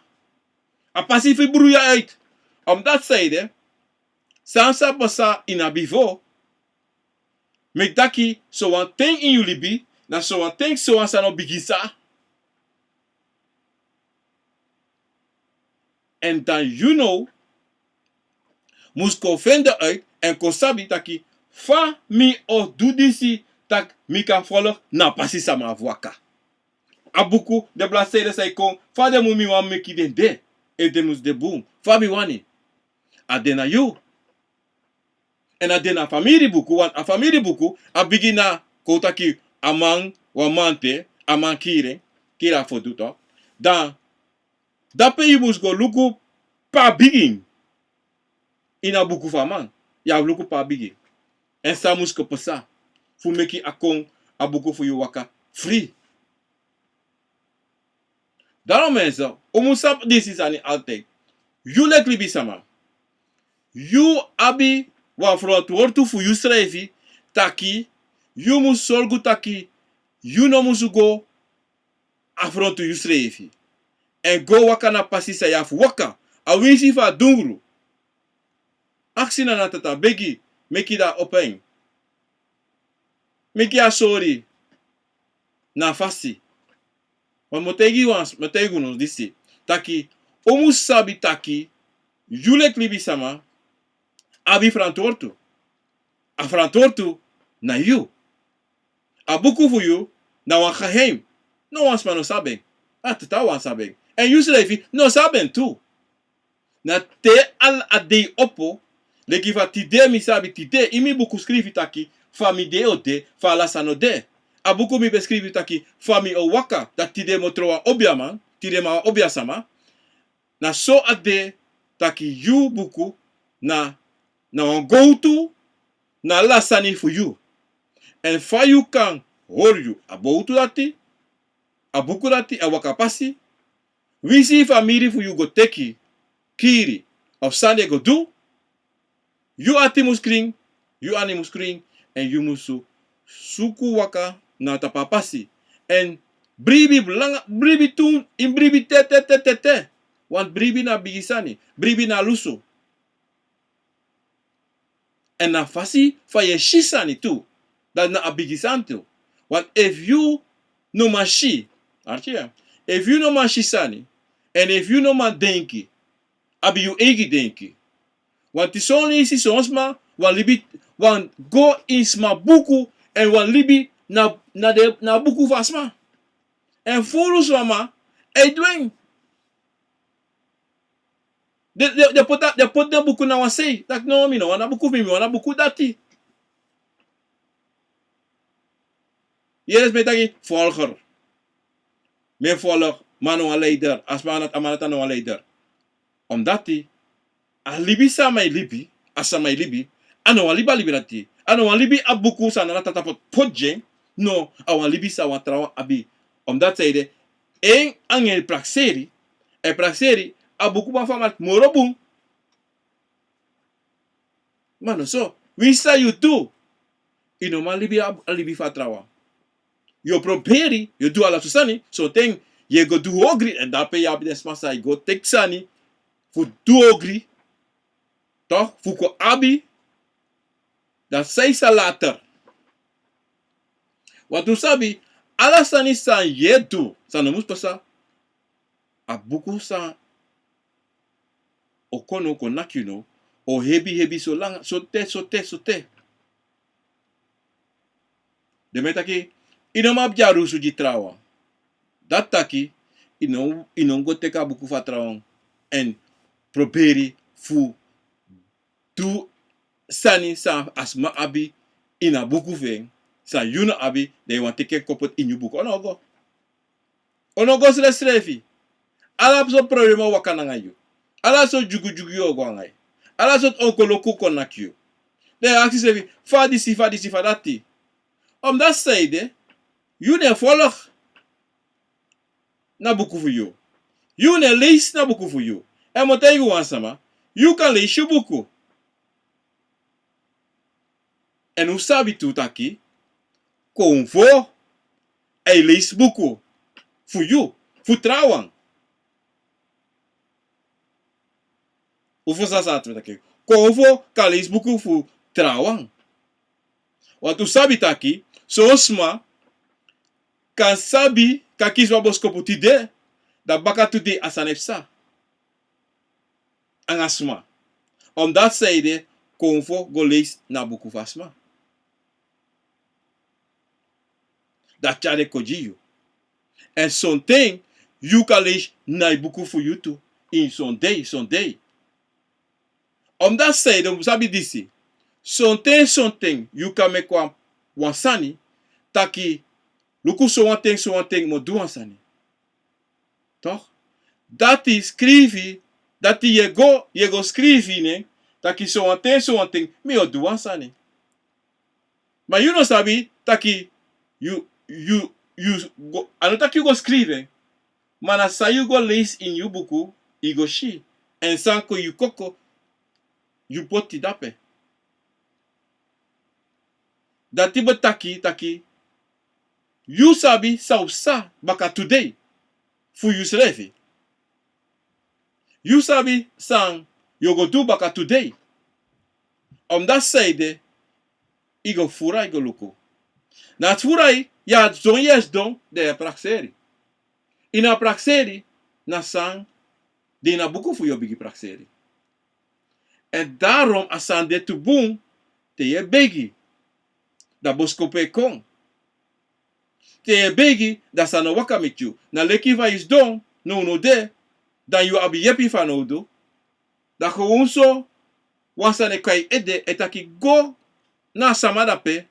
A pasi fu yu bruya uit. Omdat san ede, san sa pasa ini a bifo, meki taki sowan ten ini yu libi, na sowan ten sowan sani o bigin sa. Èn dan yu now mus kon fende uit èn kon sabi taki fa mi o du disi, taki mi kan folg na a pasi san mi abi fu waka. A buku, den bladzijde san e kon, fa den mus, mi wani meki den de, efu den mus de bun, fa mi wani. A de na yu. Èn a de na famiri buku, want a famiri buku, a bigin na, kon taki, a man, wan man te, a man kiri en, kiri a fodu toch. Dan, dape yu mus go luku pe a bigin. Ini a buku fu a man, yu abi luku pe a bigin. Èn san mus kon pasa, fu meki a kon, a buku fu yu waka fri. Daarom mensen, un mus sabi disi sani altijd. Yu leki libisama, yu abi wan ferantwortu fu yusrefi, taki yu mus sorgu taki yu no musu go afrontu yusrefi. Èn go waka na pasi san yu abi fu waka, awinsi fu a dungru. Aksi na a tata, begi, meki den opo en. Meki a sori na fasi. Ma mi o taigi wan, mi o taigi unu disi. Taki, un mus sabi taki, yu leki libisama abi ferantwortu. A ferantwortu na yu. A buku fu yu na wan geheim. No wan sma no sabi en. A tata wan sabi en. Èn yusrefi no sabi en tu. Na te ala a dei opo, leki fa tide mi sabi tide, ini mi buku skrifi taki, fa mi de o de, fa ala sani o de. A buku mi ben skrifi taki, fa mi o waka, dati tide mi o tron wan obiaman, tide mi a wan obiasama. Na so a de taki yu buku na, na wan gowtu, na ala sani fu yu. Èn fa yu kan hori yu, a gowtu dati, a buku dati, a waka pasi, winsi famiri fu yu go teki, kiri, of san den go du, yu ati mus krin, yu ani mus krin, èn yu musu suku waka na tapu a pasi. Èn bribi langa, bribi tu, ini bribi te, te, te, te, te. Want bribi na bigi sani, bribi na lusu. Èn na fasi fa yu e si sani tu, dati na a bigi sani tu. Want efu yu no man si, arki ya, efu yu no man si sani, èn efu yu no man denki, abi yu eigi denki. Want son leisi son sma wani libi, wani go ini sma buku, èn wani libi na, na den, na buku fu a sma. Èn furu sma e du en. Den, den, den poti, den poti den buku na wan sei. Taki no, mi no wani a buku fu mi, mi wani a buku dati. Yere sma e taki, volger. Mi e volg, ma a no wan leider. A sma na, a man dati a no wan leider. Omdati, a libi san a man e libi, a san a man e libi, a no wan libi a libi dati. A no wan libi a buku san a tata poti, poti gi en. No, a wan libi san wan trawan abi. Omdati san ede, en anga en prakseri, e prakseri a bukuman fu a man moro bun. Ma no so, winsi san yu du, yu no man libi a, a libi fu a trawan. Yu o proberi, yu o du ala sortu sani, sonten yu e go du ogri, èn dape yu abi den sma san e go teki sani fu du ogri, toch, fu kon abi, dan san yu sa later. Want un sabi, ala sani san yu e du, san no mus pasa, a buku san o kon now kon naki yu now, o hebi hebi so langa, so te, so te, so te. Den man e taki, yu no man abi dyarusu gi trawan. Dati taki, yu no, yu no go teki a buku fu a trawan, èn proberi fu du sani san a sma abi ini a buku fu en, san yu no abi, dan yu wani teki en kon poti ini yu buku. O no go. O no go srefsrefi. Ala sortu problema o waka nanga yu. Ala sortu dyugudyugu yu o go nanga yu. Ala sortu onkoloku kon naki yu. Dan yu e aksi yusrefi, fa disi, fa disi, fa dati. Omdati san ede, yu no e folg na buku fu yu. Yu no e leisi na buku fu yu. Èn mi o taigi wan sama, yu kan leisi yu buku. Èn un sabi tu taki, konfo e leisi buku. fu yu, fu trawan. Un fu sani san mi taki. Konfo kan leisi buku fu trawan. Want un sabi taki, son sma kan sabi, kan kisi wan boskopu tide, dan baka tu dei a sani e psa anga sma. Omdati sanede, konfo go leisi na buku fu a sma. Dan tyari en kon gi yu. Èn sonten yu kan leisi na yu buku fu yu tu. Ini son dei, son dei. Omdati sanede un mus sabi disi. Sonten, sonten yu kan meki wan, wan sani, taki, luku sowan ten, sowan ten mi o du wan sani. Toch? Dati skrifi, dati yu e go, yu e go skrifi nen, taki sowan ten, sowan ten mi o du wan sani. Ma yu no sabi taki yu, yu, yu go, a no taki yu go skrifi en. Ma na san yu go leisi ini yu buku, yu go si. Èn san kon yu koko, yu poti dape. Dati ben taki, taki, yu sabi san o psa baka tu dei fu yusrefi. Yu sabi san yu o go du baka tu dei. Omdati sanede, yu go furu, yu go luku. Na furu, yu e sidon, yu e sidon, dan yu e prakseri. Ini a prakseri, na san de ini a buku fu yu o bigin prakseri. Èn daarom a sani de tu bun, te yu e begi, dan boskopu e kon. Te yu e begi, dan san no waka miti yu. Na leki fa yu sidon, now no de, dan yu abi yepi fanowdu. Dan gewoon so, wan sani e kon na yu ede, e taki go na a sama dape,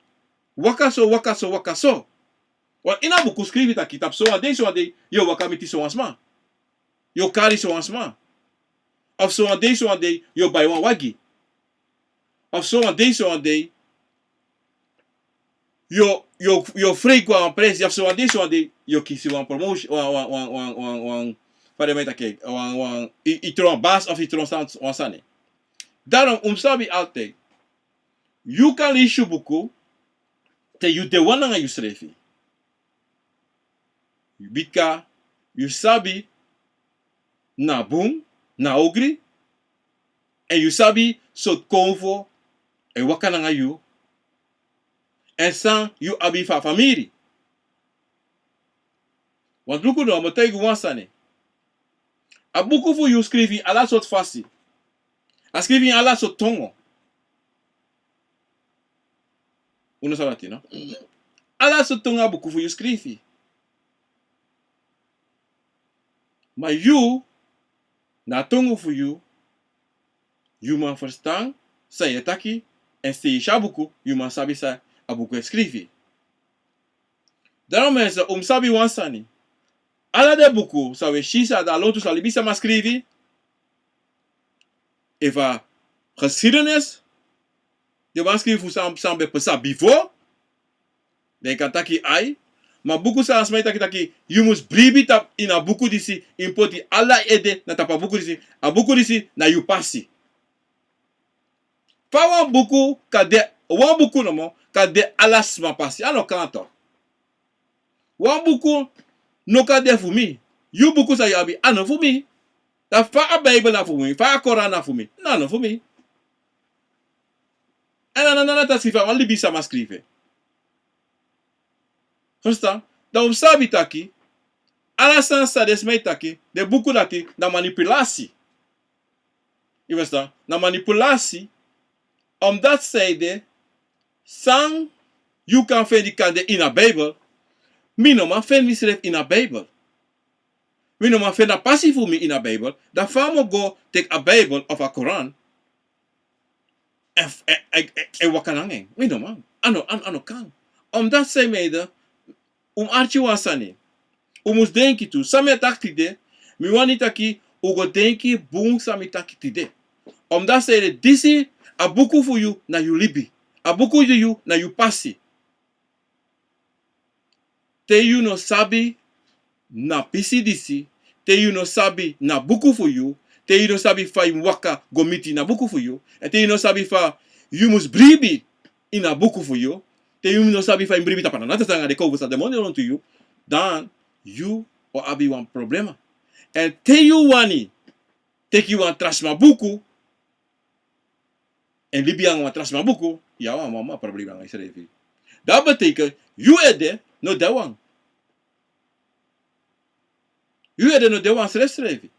waka so, waka so, waka so. Want ini a buku skrifi taki tapu sowan dei, sowan dei, yu o waka miti sowan sma. Yu o kari sowan sma. Of sowan dei, sowan dei, yu o bai wan wagi. Of sowan dei, sowan dei, yu o, yu o, yu o frei go na wan presi, of sowan dei, sowan dei, yu o kisi wan promotion, wan, wan, fa den e taki, wan, wan, yu, yu tron wan basi of yu tron san, wan sani. Daarom un mus sabi altijd. Yu kan leisi yu buku, te yu de wan nanga yusrefi. Bika yu sabi na bun, na ogri, èn yu sabi sortu konfo e waka nanga yu, èn san yu abi fu a famiri. Want luku now, mi o taigi yu wan sani. A buku fu yu skrifi ini ala sortu fasi. A skrifi ini ala sortu tongo. Un no sabi dati, no? Ala sortu tongo a buku fu yu skrifi. Ma yu, na a tongo fu yu, yu man ferstan san yu e taki, èn te yu si a buku, yu man sabi san a buku e skrifi. Daarom mensen, un mus sabi wan sani. Ala den buku san wi e si, san den lontu, san libisama skrifi, efu a geschiedenis, den man skrifi fu san, san ben pasa bifo, dan yu kan taki ai. Ma buku san a sma e taki taki yu mus bribi tapu ini a buku disi, yu mus poti ala yu ede na tapu a buku disi, a buku disi na yu pasi. Fa wan buku kan de, wan buku nomo kan de ala sma pasi? A no kan toch. Wan buku no kan de fu mi. Yu buku san yu abi, a no fu mi. Dan fa a Bijbel na fu mi, fa a Koran na fu mi? Na no fu mi. Èn a no, no, no, dati skrifi, a wan libisama skrifi. Verstaan? Dan un sabi taki, ala sani san den sma e taki, den buku dati na manipulasi. Yu verstaan? Na manipulasi. Omdati sanede, san yu kan feni kan de ini a Bijbel, mi no man feni misrefi ini a Bijbel. Mi no man feni a pasi fu mi ini a Bijbel, dan fa mi o go teki a Bijbel of a Koran, èn, èn, èn, èn, èn waka nanga en? Mi no man. A no, a no, a no kan. Omdati sanede, un mus arki wan sani. Un mus denki tu. San mi e taki tide, mi wani taki un go denki bun san mi taki tide. Omdati sanede, disi, a buku fu yu na yu libi. A buku fu yu na yu pasi. Te yu no sabi na pisi disi, te yu no sabi na buku fu yu, te yu no sabi fa yu mus waka go miti na buku fu yu, èn te yu no sabi fa yu mus bribi ini a buku fu yu, te yu no sabi fa yu mus bribi tapu a nana tata anga den kownu san de moni lontu yu, dan yu o abi wan problema. Èn te yu wani teki wan tra sma buku, èn libi nanga wan tra sma buku, yu abi wan mama problema nanga yusrefi. Dati betekent, yu ede no de wan. Yu ede no de wan srefsrefi.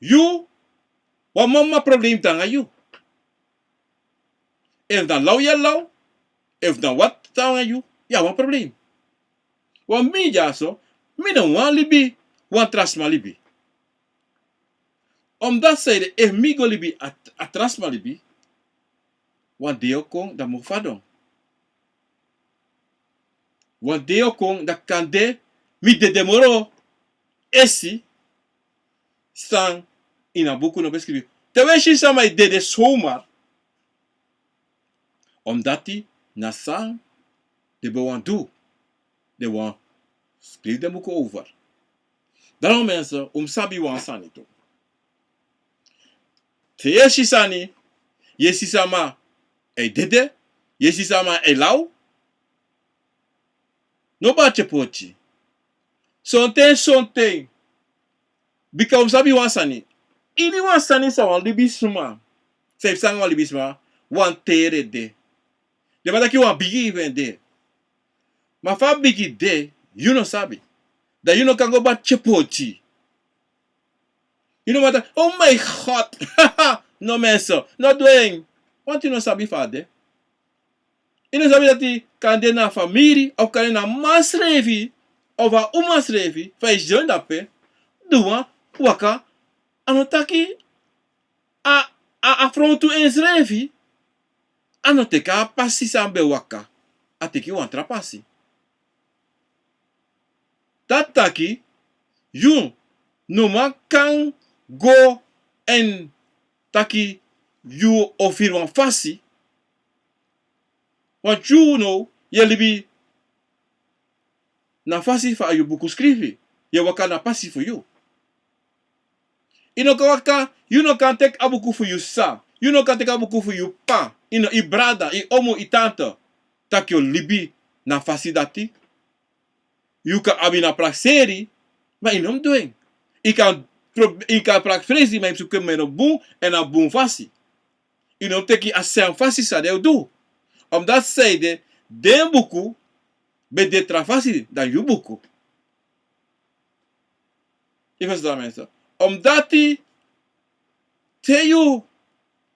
Yu, wan mama problem de nanga yu. Efu na law yu e law, efu na wat de nanga yu, yu abi wan problem. Wan mi dyaso, mi no wani libi wan tra sma libi. Omdati sanede efu mi go libi a, a tra sma libi, wan dei o kon dan mi o fadon. Wan dei o kon dan kande mi dede moro esi san ini a buku no ben skrifi. Te wi e si sama e dede zomaar. Omdati na san den ben wani du. Den wani skrifi den buku over. Daarom mensen, un mus sabi wan sani tu. Te yu e si sani, yu e si sama e dede, yu e si sama e law, no bati poti. Sonten, sonten, bika un mus sabi wan sani. Ini wan sani san wan libisma, san e psa nanga wan libisma, wan tere de. Den man taki wan bigi fu en de. Ma fa a bigi de, yu no sabi. Dan yu no kan go bati poti. Yu no man taki, oh my God. No mensen, no du en. Want yu no sabi fa a de. Yu no sabi dati kande na famiri, of kande na man srefi, of a uma srefi, fa yu sidon dape, du wan waka, a no taki a, a, a frontu ensrefi, a no teki a pasi san a ben waka, a teki wan tra pasi. Dati taki, yu no man kan go èn taki yu o firi wan fasi, want yu now yu e libi na fasi fa yu buku skrifi, yu e waka na pasi fu yu. Yu no kan waka, yu no kan teki a buku fu yu sisa, yu no kan teki a buku fu yu p'pa, yu no, yu brada, yu omu, yu tante, taki yu o libi na fasi dati. Yu kan abi na prakseri, ma yu no mus du en. Yu kan pro-, yu kan prakseri, ma yu mus suku en moro bun, èn na bun fasi. Yu no mus teki a srefi fasi san den o du. Omdati sanede den buku ben de tra fasi dan yu buku. Yu ferstan, mensen? Omdati te yu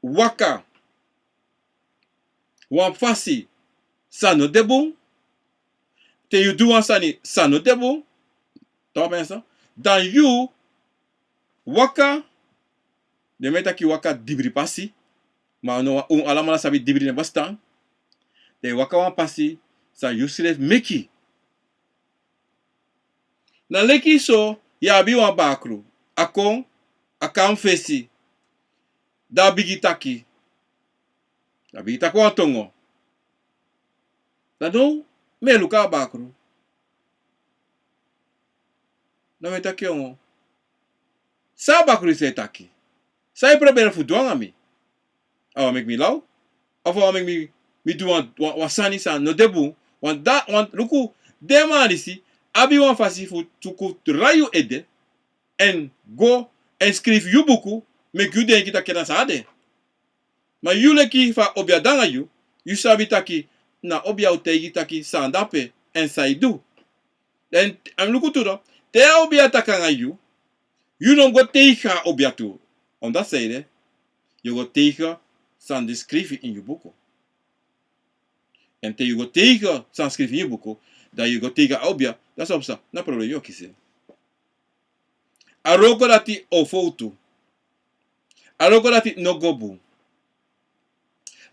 waka wan fasi san no de bun, te yu du wan sani san no de bun, toch mensen, dan yu waka, den man e taki waka dibri pasi, ma no, un alamala sabi dibri no e bestaan. Dan yu waka wan pasi san yusrefi meki. Na leki so, yu abi wan bakru, a kon, a kon a mi fesi, dan a bigin taki, a bigin taki wan tongo. Dan now mi e luku a bakru. Dan mi e taki: Yongo, san a bakru disi e taki? San yu e proberi fu du nanga mi? A wani meki mi law? Of a wani meki mi, mi du wan, wan, wan sani san no de bun? Want da, want luku, den man disi abi wan fasi fu suku rai yu ede, èn go èn skrifi yu buku, meki yu denki taki na san a de. Ma yu leki fa obia de nanga yu, yu sabi taki na obia o taigi taki san de ape èn san yu du. Èn, èn luku tu no, te a obia taki nanga yu, yu no mus go teige a obia tu. Omdati sanede, yu o go teige san den skrifi ini yu buku. Èn te yu go teige san skrifi ini yu buku, dan yu go teige a obia, dan san o psa? Na problem yu o kisi. A wroko dati o fowtu. A wroko dati no go bun.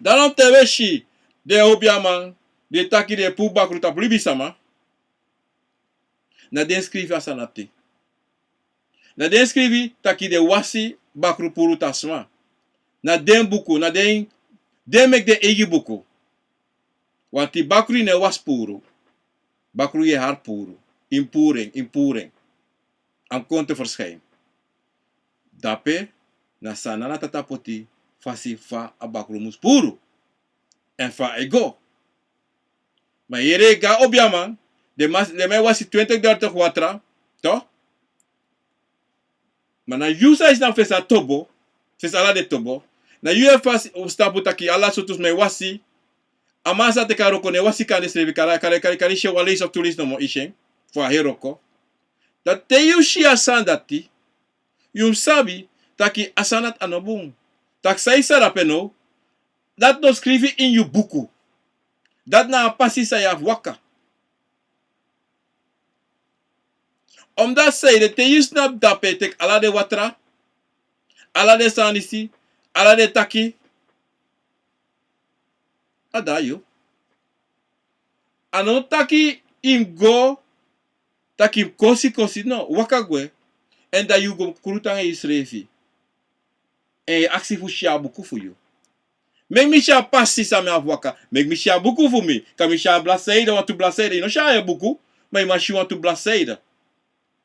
Daarom te wi e si den obiaman di e taki den e puru bakru tapu libisama, na den skrifi a sani dati. Na den skrifi taki den wasi bakru puru tapu sma. Na den buku, na den, den meki den eigi buku. Want bakru yu no e wasi puru. Bakru yu e hari puru. Yu mus puru en, yu mus puru en. A mus kon te verschijnen. Dape na Saanan Tata poti fasi fa a bakru mus puru. Èn fa a e go. Ma yere, go na obiaman, den man, den man e wasi twintig, dertig watra, Toch? Ma na yu san e sidon fesi a tobo, fesi ala den tobo. Na yu e fasi, un sabi taki ala sortu sma e wasi. A man san teki a wroko no e wasi kande srefi, kari, kari, kari, kari si en wan leisi of tu leisi nomo, i si en, fu a heri wroko. Dan te yu si a sani dati, yu mus sabi taki a sani dati a no bun. Taki san i sa dape now, dati no skrifi ini yu buku. Dati na a pasi san yu abi waka. Omdat san ede, te yu sidon dape teki ala den watra, ala den sani disi, ala den taki, a de na yu. A no taki yu mus go, taki yu mus kosi kosi, no, waka gwe. Èn dan yu go krutu nanga yusrefi. Èn yu e aksi fu si a buku fu yu. Meki mi si a pasi san mi abi waka. Meki mi si a buku fu mi. Kan mi si a bladzijde, wantu bladzijde. Yu no si a buku, ma yu man si wantu bladzijde.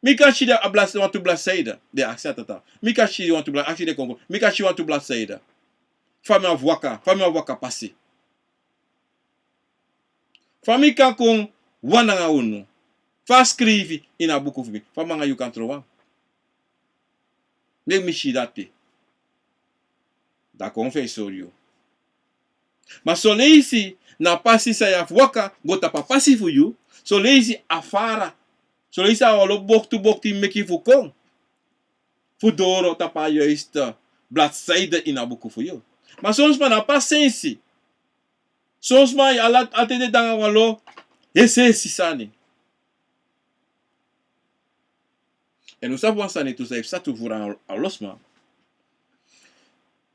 Mi kan si den a bladzijde, wantu bladzijde. Den e aksi a tata. Mi kan si wantu bladzijde, aksi den konko. Mi kan si wantu bladzijde. Fa mi abi waka, fa mi abi waka pasi. Fa mi kan kon wan nanga unu. Fa a skrifi ini a buku fu mi. Fa mi nanga yu kan trowan. Meki mi si dati. Dan kon fu e sori yu. Ma son leisi na a pasi san yu abi waka go tapu a pasi fu yu. Son leisi a fara. Son leisi a wan lo boktu boktu yu meki fu kon. Fu doro tapu a juiste bladzijde ini a buku fu yu. Ma son sma na pasensi. Son sma yu ala, ala ten de nanga wan lo yesi yesi sani. Èn un sabi wan sani tu san yu psa tu furu a lo sma.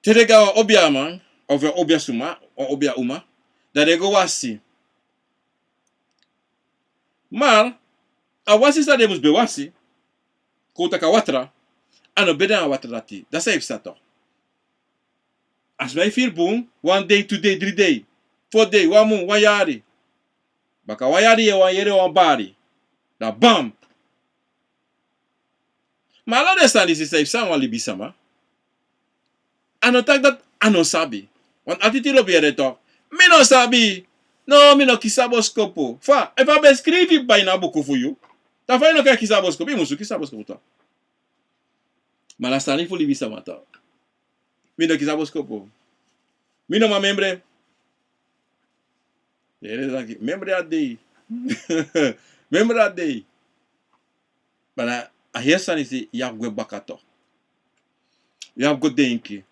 Te den go na wan obiaman, of wan obiasuma, wan obia uma, dan den go wasi. Ma a wasi san den mus be wasi, kon un taki a watra, a no be de na a watra dati. Dati san yu psa toch. A sma e firi bun, wan dei, tu dei, dri dei, fo dei, wan mun, wan yari. Baka wan yari yu e wani yere wan bari. Dan bam. Ma ala den sani disi san yu psa na wan libisma, a no taki dati a no sabi. Want a titi lobi yere toch. Mi no sabi. No, mi no kisi a boskopu. Fa, efu a ben skrifi kaba ini a buku fu yu, dan fa yu no kan kisi a boskopu, yu musu kisi a boskopu toch. Ma na sani fu libisma toch. Mi no kisi a boskopu. Mi no man memre. Yere taki, memre a dei. Memre a dei. Ma na a heri sani disi yu abi go baka toch. Yu abi go denki.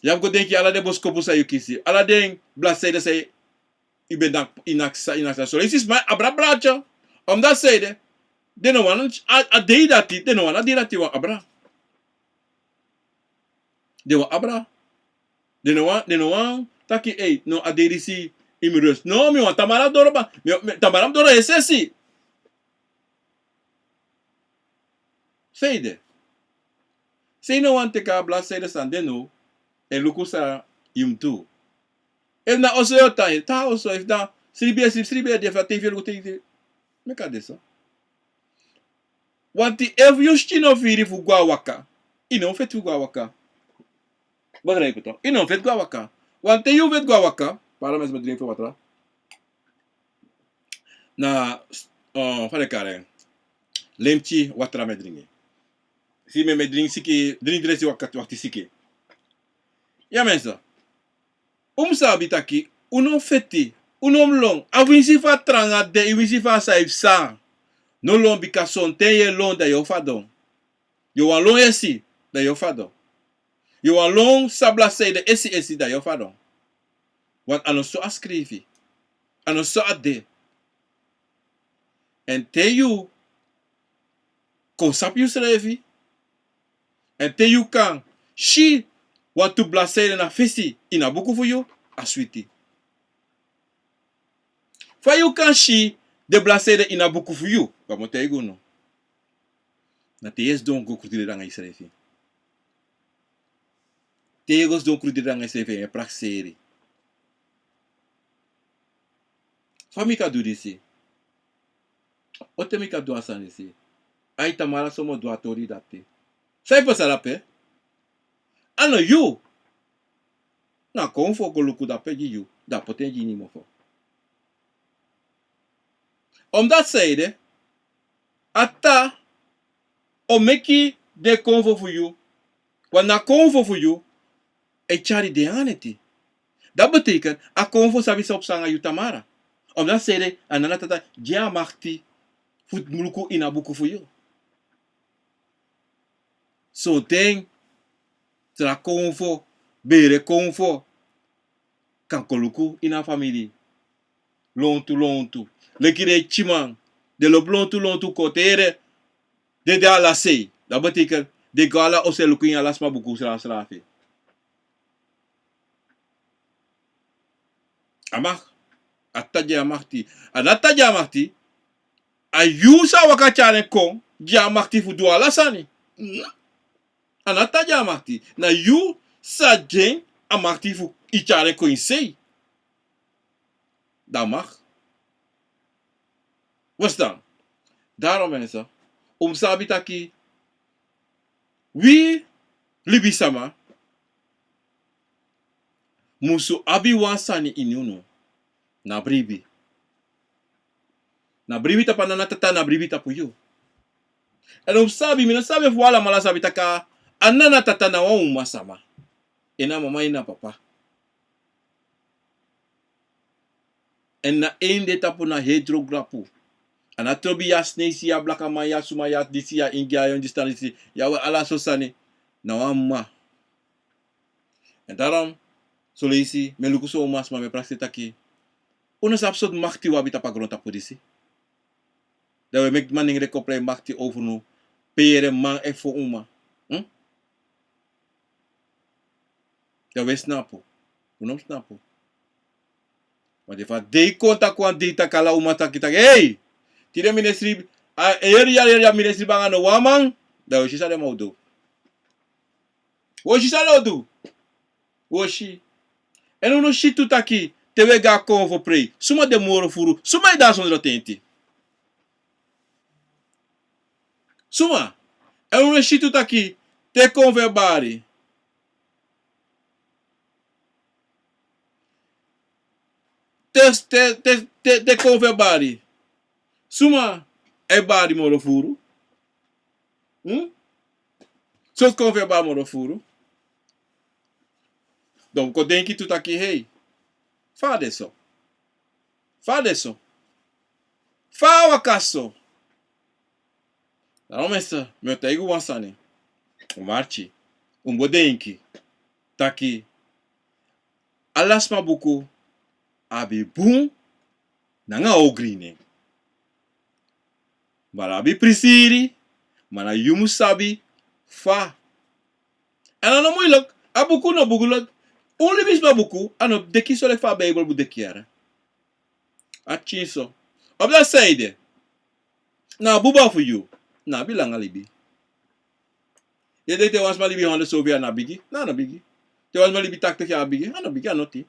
Yu abi go denki ala den boskopu san yu kisi. Ala den bladzijde san yu ben naki, yu naki, san yu naki. Son leisi sma e abra blaadje. Omdat san ede, den no wani a, a dei dati, den no wani a dei dati wan abra. Den wani abra. Den no wani, den no wani taki, ei, no, a dei disi yu mus rust. No, mi wani tamara doro ba, mi, mi, tamara mus doro yesi yesi. San ede. San yu no wani teki a bladzijde san de now, èn luku san yu mus du. Efu na oso yu o tan, tan oso, efu na sribi e sribi, sribi e de, efu na tv yu o luku tv. Meki a de so. Want efu yu skin no firi fu go na waka, yu no feti fu go na waka. Begrijp toch? Yu no feti go na waka. Want te yu feti go na waka, pardon, mensen, mi e dringi fu watra. Na, eh, fa den e kari en, lemti watra mi e dringi. Si mi, mi e dringi siki, dringi dresi wakti, wakti siki. Ya mensen. Un mus sabi taki, un no feti, un no mus lon. A winsi fa a tranga de, a winsi fa san yu psa, no lon, bika sonten yu e lon dan yu o fadon. Yu wani lon esi, dan yu o fadon. Yu wani lon san bladzijde esi esi, dan yu o fadon. Want a no so a skrifi. A no so a de. Èn te yu kon sabi yusrefi, èn te yu kan si wantu bladzijde na fesi ini a buku fu yu, a switi. Fa yu kan si den bladzijde ini a buku fu yu, wan mi o taigi unu. Na te yu e sidon go krutu dede nanga yusrefi. Te yu e go sidon krutu dede nanga yusrefi, yu e prakseri. Fa mi kan du disi? On ten mi kan du a sani disi? Ai, tamara so mi o du a tori dati. San e pasa dape? A no yu. Na kon fu o go luku dape gi yu, dan a poti en gi yu mofo. Omdat san ede, a tata o meki den konfo fu yu, wan na konfo fu yu e tyari den nanga neti. Dati betekent a konfo sabi san o psa nanga yu tamara. Omdat sede a nana tata gi en a makti fu luku ini a buku fu yu. Sonten tra konfo, bere konfo kan kon luku ini a famiri. Lontu lontu. Leki den tyiman, den lobi lontu lontu kon te den de ala sei. Dati betekent den go ala osu e luku ini ala sma buku srafsrafi. A makti, a tata gi en a makti. A na tata gi en a makti. A yu sa waka tyari en kon gi en a makti fu du ala sani. A na tata gi en a makti. Na yu sa gi en a makti fu yu tyari en kon ini sei. Dan a makti. Westan. Daarom mensen, un mus sabi taki wi libisama musu abi wan sani ini unu. Na bribi. Na bribi tapu a nana tata, na bribi tapu yu. Èn un sabi, mi no sabi efu un alamala sabi taki a nana tata na wan umasama. Èn a mama ini a papa. Èn na en de tapu na heri drograpu. A na trobi yu a Sneisi, yu a blakaman, yu a suma, yu a disi, yu a Ingi, yu a Yondistan disi, yu a we ala so sani. Na wan mama. Èn daarom, son leisi, mi e luku son umasma, mi e prakseri taki. Un no sabi sortu makti un abi tapu a grontapu disi. Dan un e meki manengre kon prei makti over unu. Pere man efu uma. Hm? Dan un e snapu. Un no mus snapu. Want efu a dei kon taki wan dei taki ala uma taki taki, hei! Tide ministri, a heri yari yari a ministri banga no wan man, dan un e si san den man o du. Un o si san den o du. Un o si. Èn un no si tu taki, te un e go a konfo prei, suma de moro furu, suma e de a sondro tenti. Suma. Èn un no si tu taki, te konfo e bari. Te, te, te, te, te konfo e bari. Suma e bari moro furu. Hm? Sortu konfo e bari moro furu. Dan un kon denki tu taki, hei. Fa a de so? Fa a de so? Fa a waka so? Daarom mensen, mi o taigi un wan sani. Un mus arki. Un bo denki. Taki. Ala sma buku abi bun nanga ogri nen. Ma a abi prisiri, ma na yu mus sabi fa. Èn a no muilek, a buku no buku leki. Un libisma buku, a no deki so leki fa a Bijbel buku deki yere. A pikinso. Op dati sani de. Na a buba fu yu. Na abi langa libi. Yu e denki te wan sma libi hondro sobi a na bigi. Na a no bigi. Te wan sma libi takti yari a bigi. A no bigi, a noti.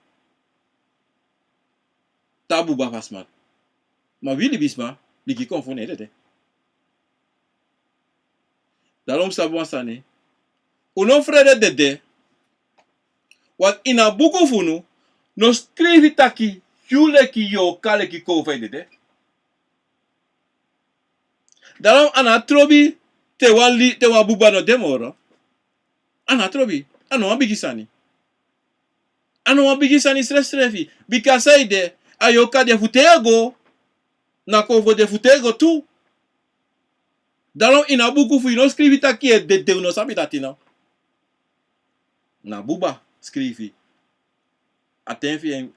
Te a buba fu a sma. Ma wi libisma, bigi kon fu un e dede. Daarom sabi wan sani. Un no frede dede. Want ini a buku fu unu, no skrifi taki yu leki yu o kon leki konfo e dede. Daarom a no trobi te wan li, te wan buba no de moro. A no trobi, a no wan bigi sani. A no wan bigi sani srefsrefi. Bika san ede, a yu o kon de fu tego. Na konfo de fu tego tu. Daarom ini a buku fu yu no skrifi taki yu e dede, un no sabi dati no. Na buba skrifi. A ten fi en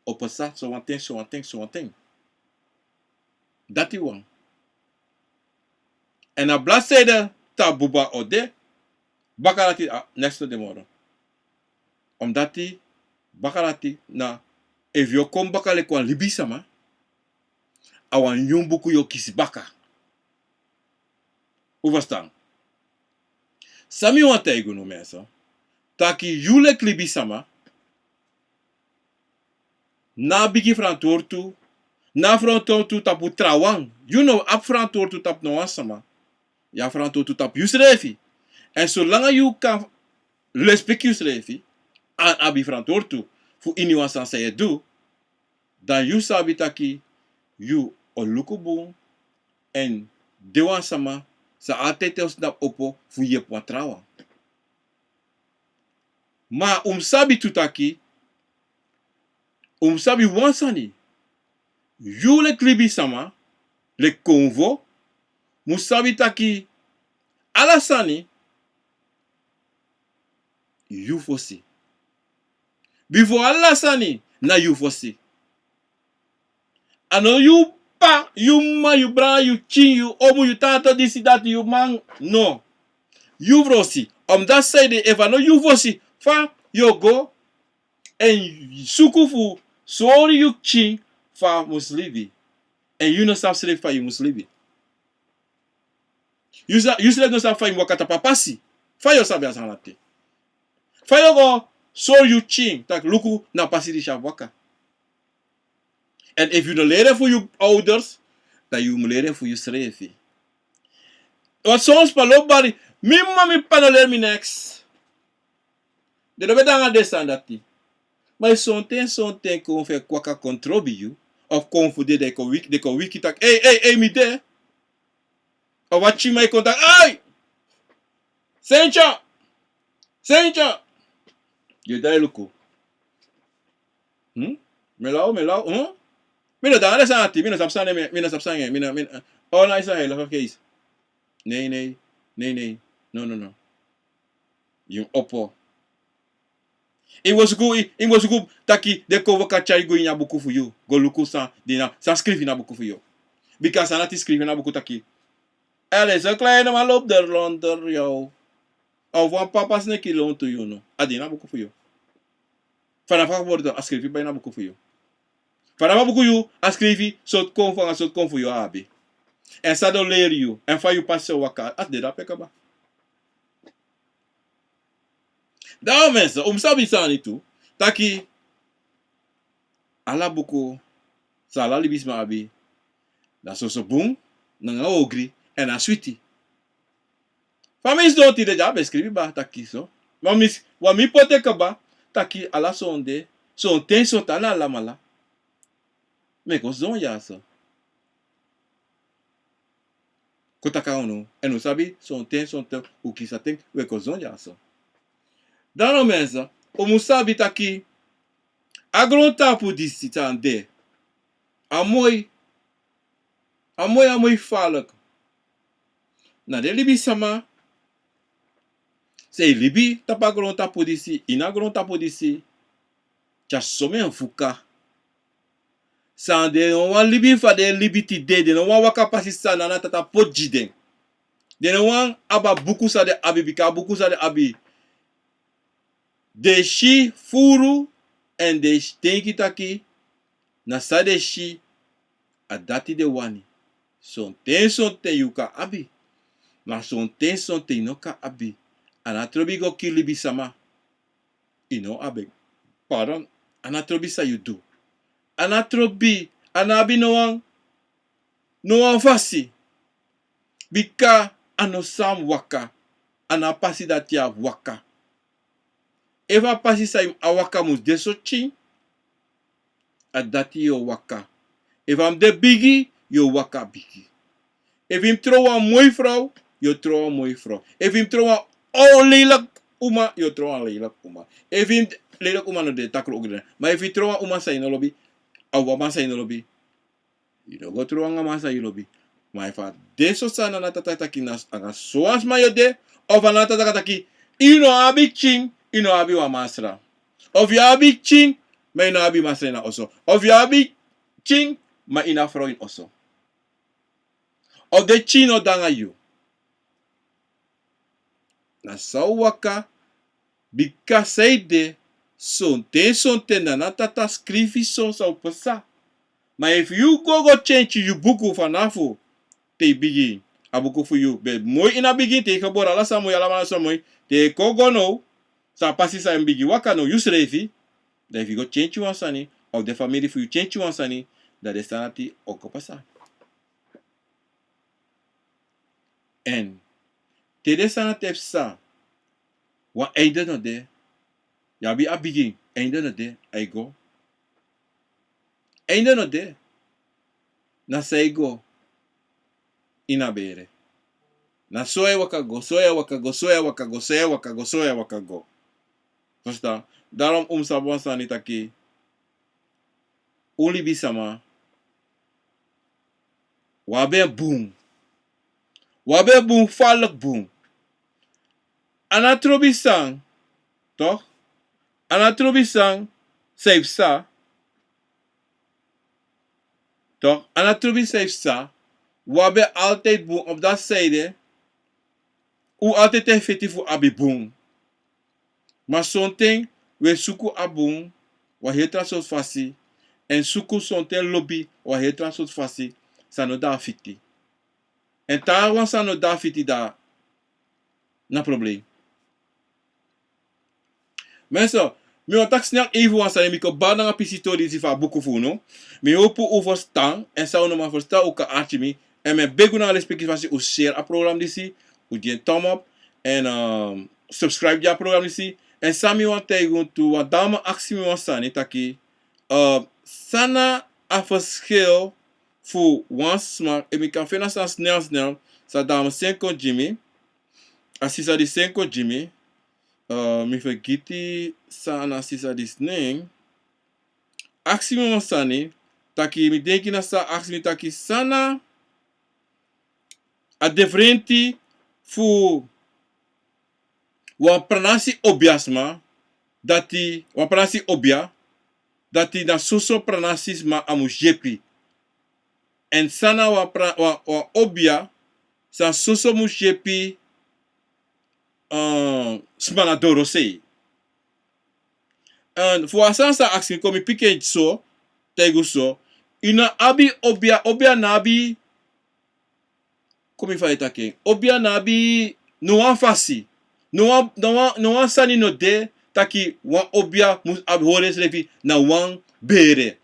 o pasa, sowan ten, sowan ten, sowan ten. Dati wan. Èn a bladzijde te a buba o de, baka dati, a, neks no de moro. Omdati, baka dati, na, efu yu o kon baka leki wan libisama, a wan nyun buku yu o kisi baka. Un ferstan? San mi wani taigi unu mensen, taki yu leki libisama, no abi gi ferantwortu, no abi ferantwortu tapu trawan. Yu no abi ferantwortu tapu no wan sama. Yu abi ferantwortu tapu yusrefi. Èn solanga yu kan lespeki yusrefi, èn abi ferantwortu fu iniwan sani san yu e du, dan yu sabi taki yu o luku bun èn de wan sama san altijd e o snapu opo fu yepi wan trawan. Ma un mus sabi tu taki, un mus sabi wan sani. Yu leki libisama, leki konfo, mus sabi taki ala sani yu fosi. Bifo ala sani na yu fosi. A no yu p'pa, yu m'ma, yu brada, yu pikin, yu omu, yu tata, disi, dati, yu man, no. Yu fosi. Omdat san ede, efu a no yu fosi, fa yu o go èn suku fu sori yu pikin fa a mus libi. Èn yu no sabi srefi fa yu mus libi. Yu sa, yu srefi no sabi fa yu mus waka tapu a pasi. Fa yu o sabi a sani dati? Fa yu o go sori yu pikin taki luku na a pasi disi a mus waka? Èn efu yu no leri en fu yu ouders, dan yu mus leri en fu yusrefi. Want soms p'pa lobi bari, mi m'ma, mi p'pa no leri mi neks. Den no ben de nanga den sani dati. Ma yu sonten, sonten konfo e kon waka kon trobi yu, of konfo de, den kon wiki, den kon wiki taki, ei, ei, ei, mi de. Of wan pikinman e kon taki, ei! Sentya! Sentya! Yu e daai luku. Hmm? Mi e law, mi e law, hmm? Mi no de nanga den sani dati, mi no sabi san, mi, mi no sabi san, mi no, mi no, oh, na isa heilige geest. Nei, nei, nei, nei. No, no, no. Yu opo. Yu mus go suku, yu, yu mus go suku taki den konfo kan tyari go ini a buku fu yu. Go luku san de na, san skrifi na buku fu yu. Bika san dati skrifi na buku taki. Èn a lesi o klai, no man lobi de lontu yu. A wan p'pa sneki lontu yu no. A de na buku fu yu. Fanafu a kabori a skrifi bai na buku fu yu. Fanafu a buku yu a skrifi sortu konfo nanga sortu konfo yu abi. Èn san den o leri yu. Èn fa yu pasi o waka. A de dape kaba. Dan mensen, un mus sabi sani tu. Taki ala buku san ala libisma abi, na soso bun, nanga ogri, èn a switi. Fa mi sidon tide dya a ben skrifi kaba taki so. Ma mi, wan mi poti en kaba taki ala sonde, sonten, sonten, na alamala. Mi e kon sidon dya so. Kon taki a unu, èn un sabi, sonten, sonten, un kisi a ten, un e kon sidon dya so. Dan mensen, un mus sabi taki, a grontapu disi san de, a moi, a moi, a moi gevaarlijk. Na den libisama san e libi tapu a grontapu disi, ini a grontapu disi, tyari somen fuka. San den no wani libi fa den e libi tide, den no wani waka pasi san Nana Tata poti gi den. Den no wani abi a buku san den abi, bika a buku san den abi, den e si furu, èn den e si, denki taki na san den si, a dati den wani. Sonten, sonten yu kan abi. Ma sonten, sonten yu no kan abi. A no trobi go kiri libisama. Yu no abi. Pardon. A no trobi san yu du. A no trobi, a no abi no wan, no wan fasi. Bika a no san a mus waka. A no a pasi dati a mus waka. Efu a pasi san yu, a waka mus de so pikin, a dati yu o waka. Efu a mus de bigi, yu o waka bigi. Efu yu mus tron wan moi frow, yu o tron wan moi frow. Efu yu mus tron wan, o, lelijk uma, yu o tron wan lelijk uma. Efu yu mus, lelijk uma no de takru ogri. Ma efu yu tron wan uma san yu no lobi, a wan man san yu no lobi, yu no go tron anga man san yu lobi. Ma efu a de so san Nana Tata taki na anga so wan sma yu o de, of a Nana Tata taki, yu no abi pikin, yu no abi wan masra. Of yu abi pikin, ma yu no abi masra ini a oso. Of yu abi pikin, ma yu no abi frow ini oso. Of den pikin no de anga yu. Na san o waka, bika san ede, sonten, sonten Nana Tata skrifi so san o pasa. Ma efu yu go go kenki yu buku fanafu te yu bigin, a buku fu yu ben moi ini a bigin, te yu gebore ala sani moi, alamala sani moi, te yu kon go now, san pasi san yu bigin waka now yusrefi, dan efu yu go kenki wan sani, of den famiri fu yu kenki wan sani, dan den sani dati o kon pasa. Èn te den sani dati e psa, wan einde no de. Yu abi a bigin, einde no de, a e go. Einde no de. Na san e go. ini a bere. Na so yu e waka go, so yu e waka go, so yu e waka go, so yu e waka go, so yu e waka go. Verstaan? Daarom un mus sabi wan sani taki, un libisama, un abi en bun. Un abi en bun, falek bun. A no trobi san, toch? A no trobi san san yu psa. Toch, a no trobi san yu psa. Un abi altijd bun op dat zijde. Un altijd e feti fu abi bun. Ma sonten un e suku a bun wan heri tra sortu fasi. Èn suku sonten lobi wan heri tra sortu fasi san no de na fiti. Èn te wan sani no de na fiti, dan na problem. Mensen, mi wani taki snel even wan sani, mi kon bari nanga pisi tori disi fu a buku fu unu. Mi hopu un ferstan, èn san un no man ferstan un kan arki mi. Èn mi e begi un nanga lespeki fasi un share a program disi, un gi en thumb up, èn, ehm, subscribe gi a program disi. Èn san mi wani taigi un tu, wan dame aksi mi wan sani taki, eh, san na a verschil fu wan sma, efu mi kan feni a sani snel snel, san a dame seni kon gi mi, a sisa disi seni kon gi mi, eh, mi fergiti san na a sisa disi nen. Aksi mi wan sani, taki mi denki na san a aksi mi taki san na a diferenti fu wan pranasi obiasma, dati wan pranasi obia, dati na soso pranasi sma a mus yepi. Èn san na wan pra-, wan, wan obia, san soso mus yepi, eh, sma na dorosei. Èn fu a sani san a aksi mi, kon mi piki en so, taigi un so. Yu no abi obia, obia no abi, kon mi fa yu e taki en. Obia no abi no wan fasi. No wan, no wan, no wan sani no de taki wan obia mus abi hori ensrefi na wan bere.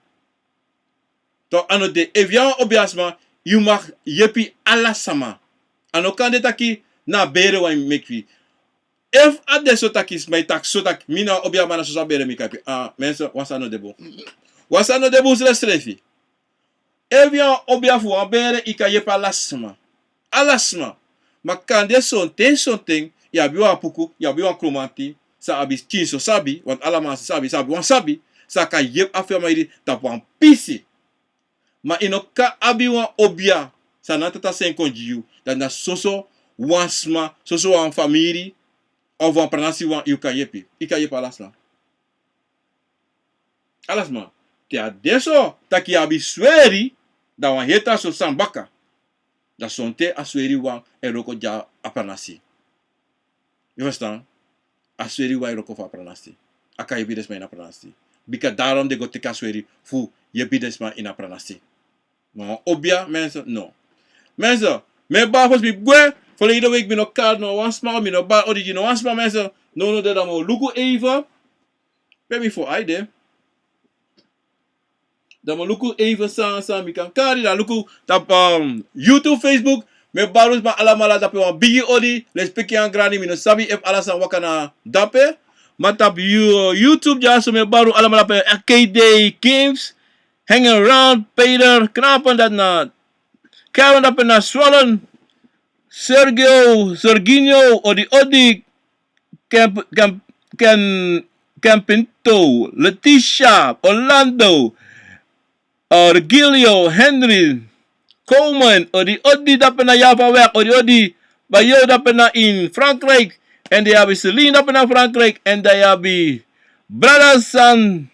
Toch, a no de. Efu yu na wan obiasma, yu mag yepi ala sama. A no kan de taki na a bere wan yu meki. Efu a de so taki sma e taki so taki mi na wan obiaman, na soso a bere mi kan yepi. Ah, mensen, wan sani no de bun. Wan sani no de bun srefsrefi. Efu yu na wan obia fu wan bere, yu kan yepi ala sma. Ala sma. Ma kande sonten, sonten, yu abi wan apuku, yu abi wan kromanti, san abi pikinso sabi, want ala man sabi, san abi wan sabi, san kan yepi a famiri tapu wan pisi. Ma yu no kan abi wan obia, san na tata seni kon gi yu, dan na soso wan sma, soso wan famiri, of wan pranasi wan, yu kan yepi. Yu kan yepi ala sma. Ala sma, te a de so taki yu abi sweri, dan wan heri tra sortu sani baka. Dan sonten a sweri wan e wroko gi a pranasi. Yu ferstan? A sweri wan e wroko fu a pranasi. A kan yepi den sma ini a pranasi. Bika daarom den go teki a sweri fu yepi den sma ini a pranasi. Ma wan obia, mensen, no. Mensen, mi e bari fosi mi gwe, verleden week mi no kari no wan sma, mi no bari odi gi no wan sma, mensen. No, no, de dan mi o luku even. Pe mi fon ai de. Dan mi o luku even san, san mi kan kari, dan luku tapu, um, YouTube, Facebook. Mi e bari un sma alamala dape wan bigi odi, lespeki nanga grani, mi no sabi efu ala sani waka na dape. Ma tapu You-, YouTube dyaso mi e bari un alamala dape, K D Games, Hanging Around, Peter Knapen, dati na Karen dape na Swollen, Sergio, Serginho, odi odi, Camp-, Camp-, Cam-, Campinto, Letitia, Orlando, uh, Regilio, Henry, Coleman, odi odi dape na Java weg, odi odi, Bayo dape na in Frankrijk, èn den abi Celine dape na Frankrijk, èn den abi Brother San,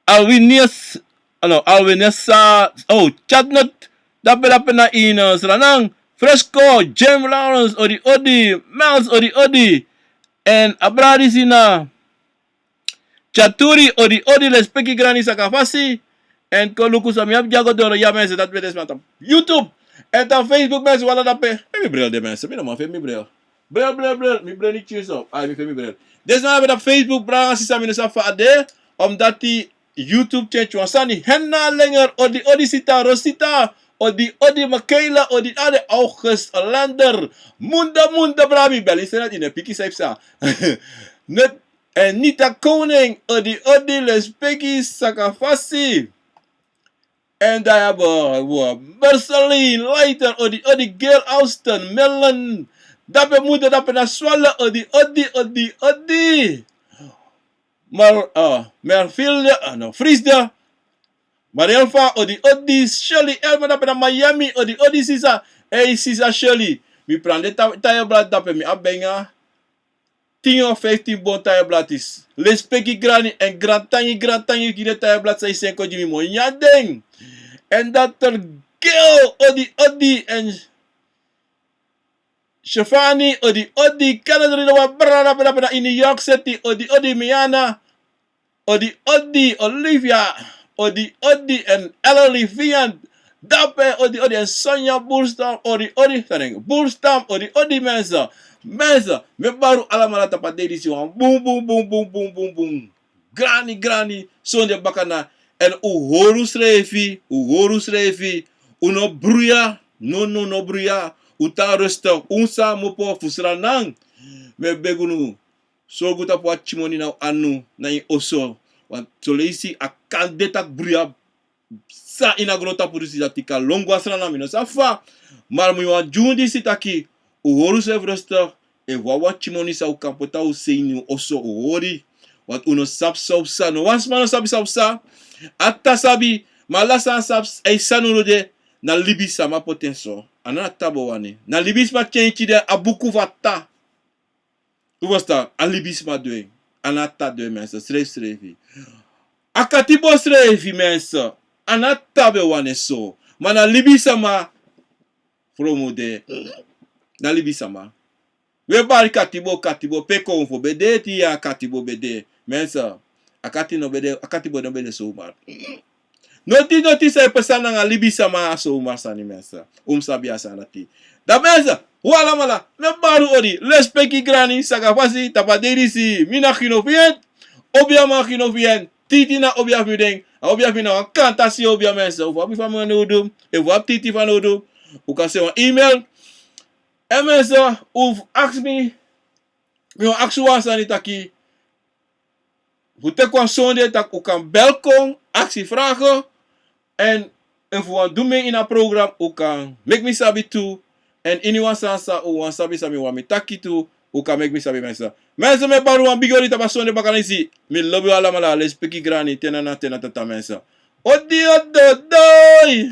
Alwinius, no, Alwinessa, oh, Chatnut, dape dape na in, uh, Sranan, Fresco, Jim Lawrence, odi odi, Miles, odi odi, èn a brada disi na Chaturi, odi odi, lespeki grani, saka fasi, èn kon luku san mi abi dyaso doro, ya mensen, dati ben de sma tapu YouTube, èn tapu Facebook mensen, un ala dape, pe mi bril de mensen, mi no man feni mi bril. Bril, bril, bril, mi bril ni tyinso. Ai, mi feni mi bril. Den sma ben tapu Facebook, brada nanga sisa, mi no sabi fa a de, omdati YouTube tyentyi wan sani. Henna Lenger, odi odi, Sita Rosita, odi odi, Michaela, odi odi, August Lander, Munda Munda, brada, mi bel yu, seni dati yu no e piki san yu psa. Net, èn Nita Koning, odi odi, lespeki, saka fasi. En dan hebben we Marceline Leiter, odi, odi, Gail Austin, Mellen. Dape moeder, dape na Swallow, odi, odi, odi, odi. Mar, uh, Mervilde, uh, no, Frisde. Marielfa, odi, odi, Shirley Elma, dape na Miami, odi, odi, sisa. Hey, sisa Shirley. Mi prande ta-, taya blad dape mi abi nanga tin of fiftin bon taya blad. Lespeki grani en grantangi, grantangi gi den taya blad san yu seni kon gi mi, mi o nyan den. En dokter Geo, odi, odi, en Shefani, odi, odi, Canada, odi, wan brada dape na ini New York City, odi, odi, Miana, odi, odi, Olivia, odi, odi, en Ella Livian, dape, odi, odi, en Sonja Burstam, odi, odi, sorry, Burstam, odi, odi, mensen. Mensen, mi e bari un alamala tapu a dei disi wan bun, bun, bun. Grani, grani, sonde bakana. En un hori unsrefi, un hori unsrefi. Un no bruya, no, no, no bruya. Un tan rustig, un sa kmopo fu Sranan. Mi e begi unu, sorgu tapu wan tyimonyan na unu, na ini oso. Want son leisi a kan de taki bruya psa ini a grontapu disi, dati kan lon go na Sranan, mi no sabi fa. Ma mi wani gi unu disi taki, un hori unsrefi rustig. Efu wan tyimonyan san un kan poti na un sei ini un oso, un hori. Want un no sabi san un psa, no wan sma no sabi san un psa. A Tata sabi, ma ala san a sabi, a e sani unu de, na libisma poti en so. A no na Tata ben wani. Na libisma kenki de a buku fu a Tata. Un ferstan, a libisma du en. A no a Tata du en, mensen, srefsrefi. A katibo srefi, mensen, a no a Tata ben wani en so. Ma na libisma promo de. Na libisma. Wi e bari katibo, katibo, pe kon fu ben de, te a katibo ben de. Mensen, a kati no ben de, a katibo no ben de somar. Noti, noti san e pasa nanga libisma a somar sani, mensen. Un mus sabi a sani dati. Dan mensen, un alamala, mi e bari un odi, lespeki grani, saka fasi, tapu a dei disi, mi na Ginovian, obiaman Ginovian, titi na obia fu mi den, a obia fu mi na wan kantasi obia, mensen. Efu un abi fa mi fanowdu, efu un abi titi fanowdu, un kan seni wan email. En mensen, un aksi mi, mi wani aksi un wan sani taki, fu teki wan sonde taki un kan bel kon, aksi vragen. En efu un wani du mi ini a program, un kan meki mi sabi tu. En ini wan sani san un wani sabi, san mi wani mi taki tu, un kan meki mi sabi, mensen. Mensen, mi e bari un wan bigi odi tapu a sonde bakana disi. Mi lobi un alamala, lespeki grani, te na nana, te na tata, mensen. Odi, odi, odi.